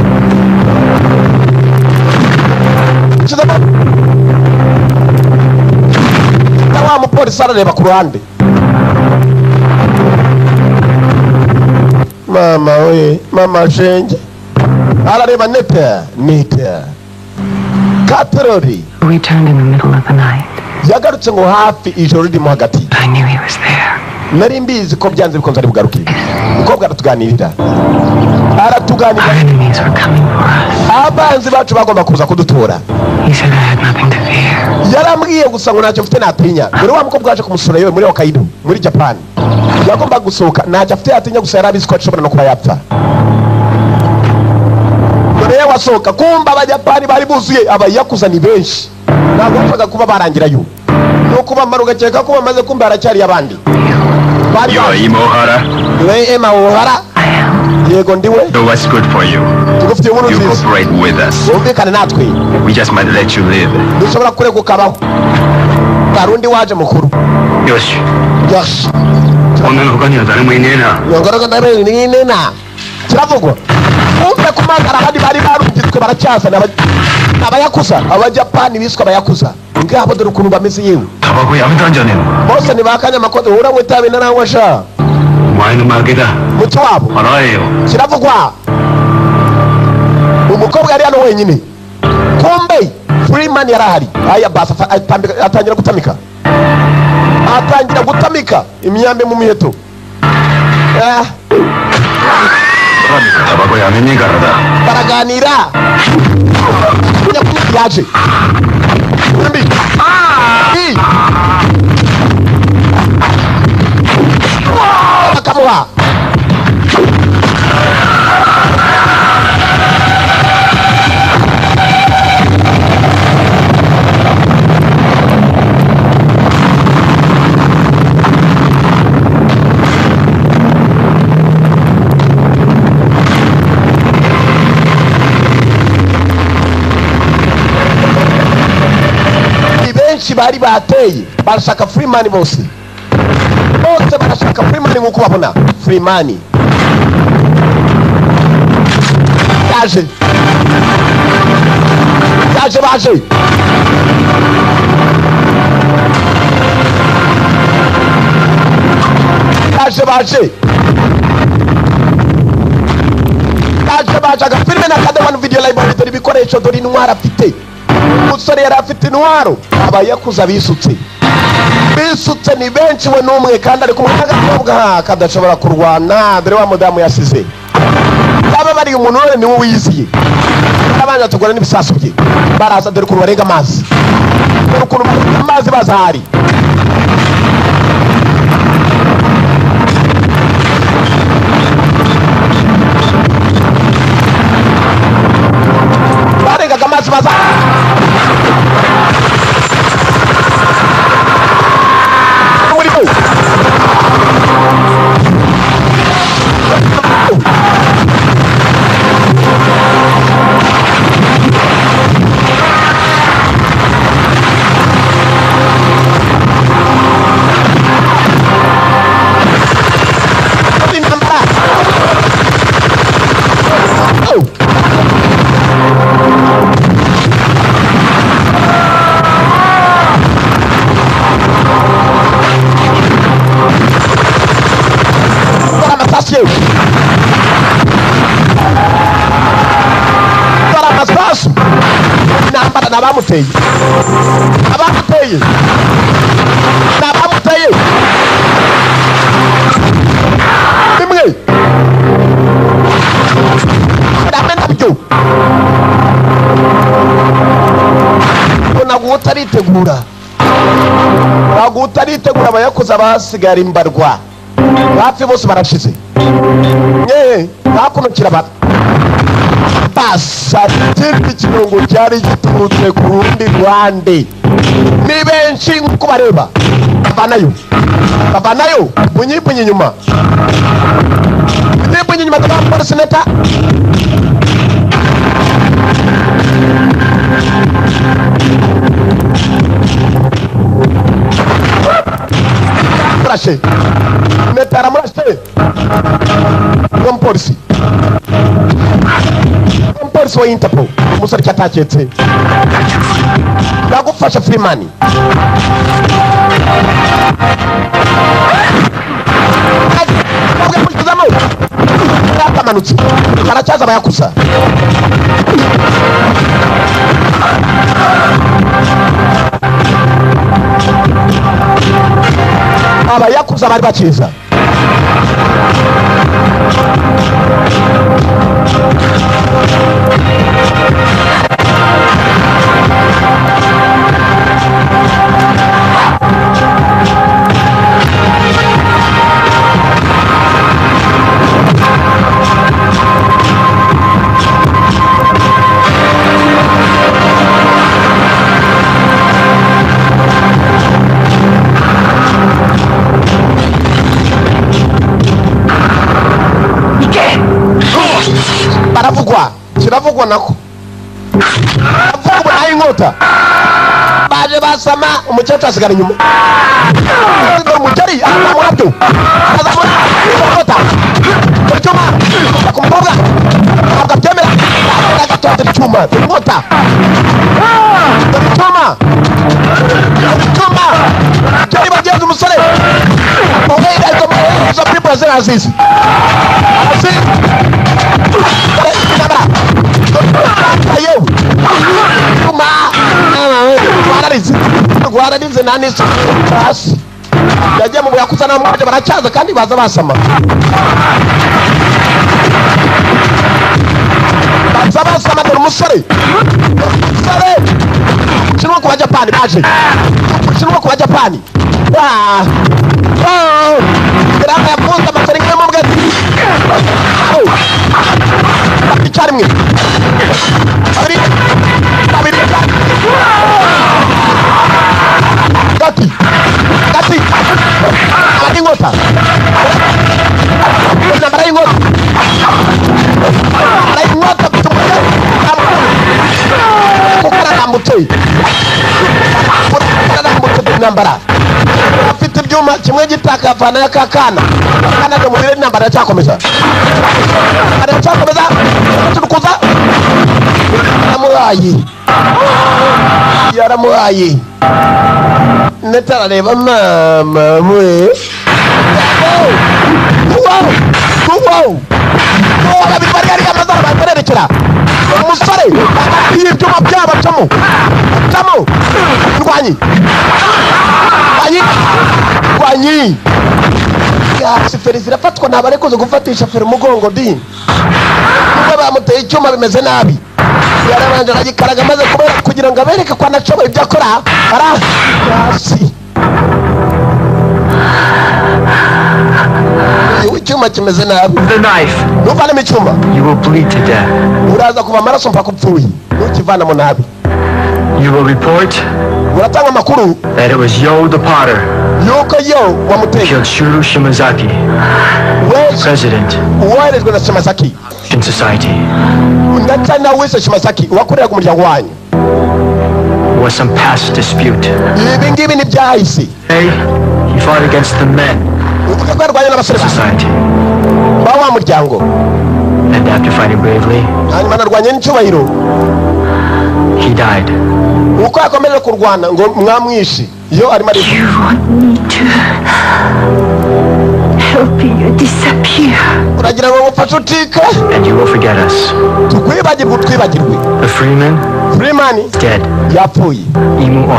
wa mupolisi arareba ku ruhande mama shenge arareba neta katerori We returned in the middle of the night. yagarutse ngo hafi ijoro ririmo hagati I knew he was there. nari mbizi ko byanze bikunze ari bugaruke umukobwa aratuganirira Our enemies were coming for us. abanzi bacu bagomba kuza kudutora He said I had nothing to fear. yarambwiye gusa ngo ntacyo mfite natinya dore wa mukobwa waje kumusura yewe muri Hokkaido muri Japan yagomba gusohoka ntacyo afite yatinya gusa yari abizi ko ashobora no kuba yapfa dore wasohoka kumva abajapani bari buzuye abayakuza ni benshi ntabwo bapfaga kuba barangirayo nuko bamara ugakeka ko bamaze kumva haracyari abandi You are Imohara? we Emma Ohara yego ndiwe So what's good for you? tugufitiye inkuru You nziza cooperate with us. wumvikane natwe We just might let you live. dushobora kureka ukabaho hari undi waje mukuru Yoshi. yoshi こんなの他には誰もいねえな。 yongoroka ndabe ni nena kiravugwa umve kumagara abandi bari barungitswe baracyaza abayakuza abajapani biswe abayakuza ngabo dore ukuntu bameze yewe タバコやめたんじゃねえの。 bose ntibakanye amakote uranywa itabi naranywa sha お前の負けだ。 muti wabo 払えよ。 kiravugwa umukobwa yari hano wenyine kumbe Freeman yari ahari aya basi atangira gutamika imyambi mu miheto タバコやめねえからだ。 baraganira yaje bakamuha benshi bari bateye barashaka Freeman bose barashaka Freeman nk'uko babona Freeman yaje baje agafilime na Kada One Video Library dore ibikoresho dore intwaro afite umusore yari afite intwaro abayakuza bisutse bisutse ni benshi we n'umwe kandi ari kumwe n'agakobwa kadashobora kurwana dore wa mudamu yasize baba bari umuntu wese niwe wiyiziye abana tugora n'ibisasu bye baraza dore ukuntu barenga amazi dore ukuntu amazi bazahari barengaga amazi bazahari abamuteye bimwe ndamena byo ntabwo utaritegura abayakoze abasigara imbarwa hafi bose barashize hakunukira bata basa ikindi kirungo cyari giturutse ku rundi ruhande ni benshi nk'uko bareba bavanayo bunyibunye inyuma polisi neta murashe neta aramurashe n'umupolisi umupolisi wa Interpol umusore cyataketse ndagufasha Freeman akamanutse karacyaza abayakuza bari bakiza kiravugwa nako avugwa nayo inkota baje basama umukecuru asigara inyuma umukeri akamurabyo inkota icyuma kumukobwa ntabwo abyemera agatondera icyuma inkota icyuma cyari bagenzi umusore izo people zirazizi Guaranize nani hasi yagiye mu buyakuza na mwaje baracyaza kandi baza basama dore umusore kinwa ku Bajapani baje kinwa ku Bajapani grama ya punta masari ngemo mbwati icyarimwe babiri gati ingota nambara afite ibyuma kimwe gitaka vana ya kakana kana do mubire nambara cyakomeza turukuza yaramuhaye netara reba mama mwe wow abibari ari amazara batererekera umusore ibyuma byabo camo ndwanyi rwanyi feri zirafatwa ntabarekuze gufatisha feri umugongo di nubwo bamuteye icyuma bimeze nabi yarabanje aragikaraga maze kugira ngo abereke ko anashoboye ibyo akora hasi icyuma kimeze nabi nuvanemo icyuma uraza kuva amaraso mpaka upfuye ntukivanamo nabi uratanga amakuru that it was Yo the Potter yuko Yo wamuteye killed Shuru Shimazaki, president uwoherejwe na Shimazaki in society. ndetse na wese Shimazaki wakoreraga umuryango wanyu. Was some past dispute. ibi ngibi ni byahise. He fought against the men society bawa muryango, and after fighting bravely hanyuma narwanye n'icyubahiro he died. uko yakomeje kurwana ngo mwamwishi Yo arimo ari help you disappear. uragira ngo mufashe utike and you will forget us. tukwibagirwe The Freeman is dead. yapfuye. Imu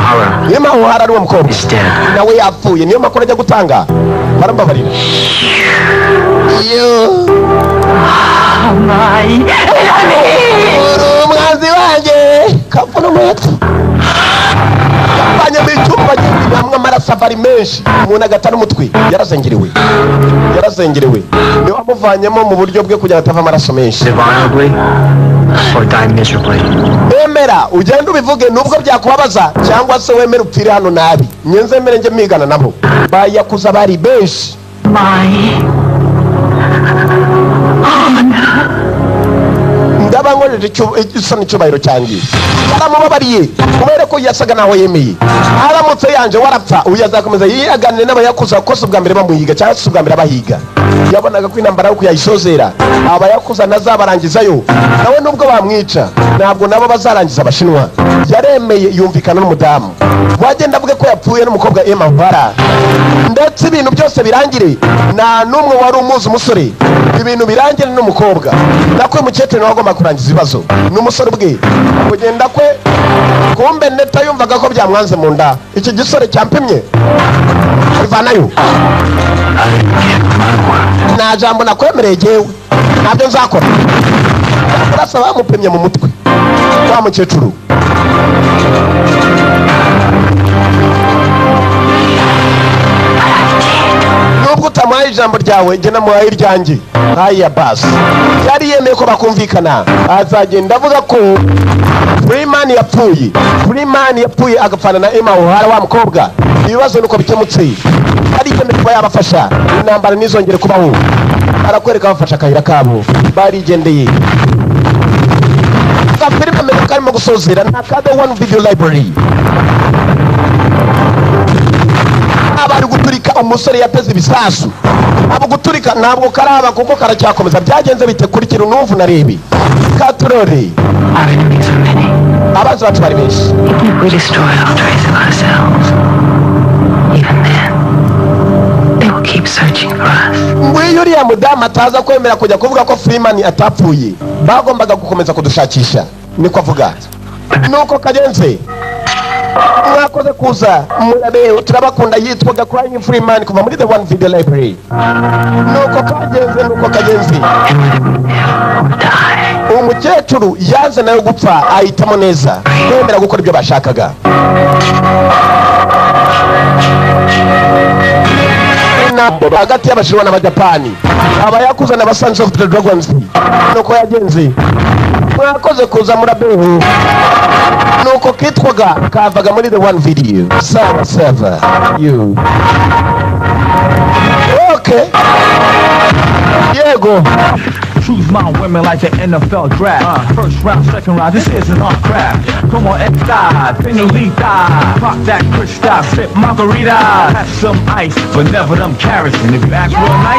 Ohara ari uwo mukobwa is dead. nawe yapfuye. niyo makuru ajya gutanga barambabarira. umwanzi wanjye kapfa n'umuheto yapfanye mu icyumba hamwe amaraso ava ari menshi umuntu agata n'umutwe yarazengerewe niyo wamuvanyemo mu buryo bwe kugira ngo atava amaraso menshi. Emera ugenda ubivuge nubwo byakubabaza cyangwa se wemera upfire hano nabi. Nyenzemere nje migana nabo bayakuza bari benshi. ndabangoreje isoni cyubahiro cyangiye yaramubabariye kubera ko yasaga naho yemeye. aramutse yanje warapfa uyazakomeza yiyaganire n'abayakuza kosa ubwa mbere bamuhiga cyangwa se ubwa mbere abahiga. yabonaga ko intambara yo kuyayisozera abayakuza nazabarangizayo nawe nubwo bamwica ntabwo nabo bazarangiza abashinwa. yaremeye yumvikana n'umudamu wagenda avuge ko yapfuye n'umukobwa Emma Bara ndetse ibintu byose birangire nta n'umwe wari umuzi umusore ibintu birangire n'umukobwa nakwe mukecuru nawe agomba kurangiza ibibazo n'umusore bwe kugenda kwe kumbe neta yumvaga ko byamwanze mu nda. iki gisore cyampimye bivanayo nta jambo nakwemereye jewe ntabyo nzakora. urasa bamupimye mu mutwe wa mukecuru nubwo utamuhaye ijambo ryawe jye namuhaye iryanjye. haya basi yari yemeye ko bakumvikana azagenda avuga ko Freeman yapfuye agapfana na Emma O'Hara wa mukobwa. ibibazo nuko bikemutse ari yemeye kuba yabafasha intambara nizongere kubaho. arakwereka abafasha akayira kabo barigendeye. filime ameze karimo gusozera nta kade one video library abari guturika umusore yateze ibisasu abo guturika ntabwo karaba kuko karacyakomeza. byagenze bite kuri kiro n'uvu narebi katurore abazi bacu bari benshi. Even if we destroy all trace of ourselves, even then they will keep searching for us. ngwiyo uriya mudamu ataza kwemera kujya kuvuga ko Freeman atapfuye bagombaga gukomeza kudushakisha niko avuga. nuko kagenze mwakoze kuza murabe turabakunda yitwaga Crying Freeman kuva muri the one video library. nuko kagenze umukecuru yanze nayo gupfa ahitamo neza kwemera gukora ibyo bashakaga. hagati y'abashinwa n'abajapani abayakuza na Sons of the Dragons nuko yagenze mwakoze kuza murabeho. nuko kitwaga kavaga muri the one video sawa you okay yego. Choose my women like the NFL draft. First round, second round, this isn't our craft. Come on, die, señorita. Pop that Cristal, sip margarita. Have some ice, but never them carrots. And if you act real nice,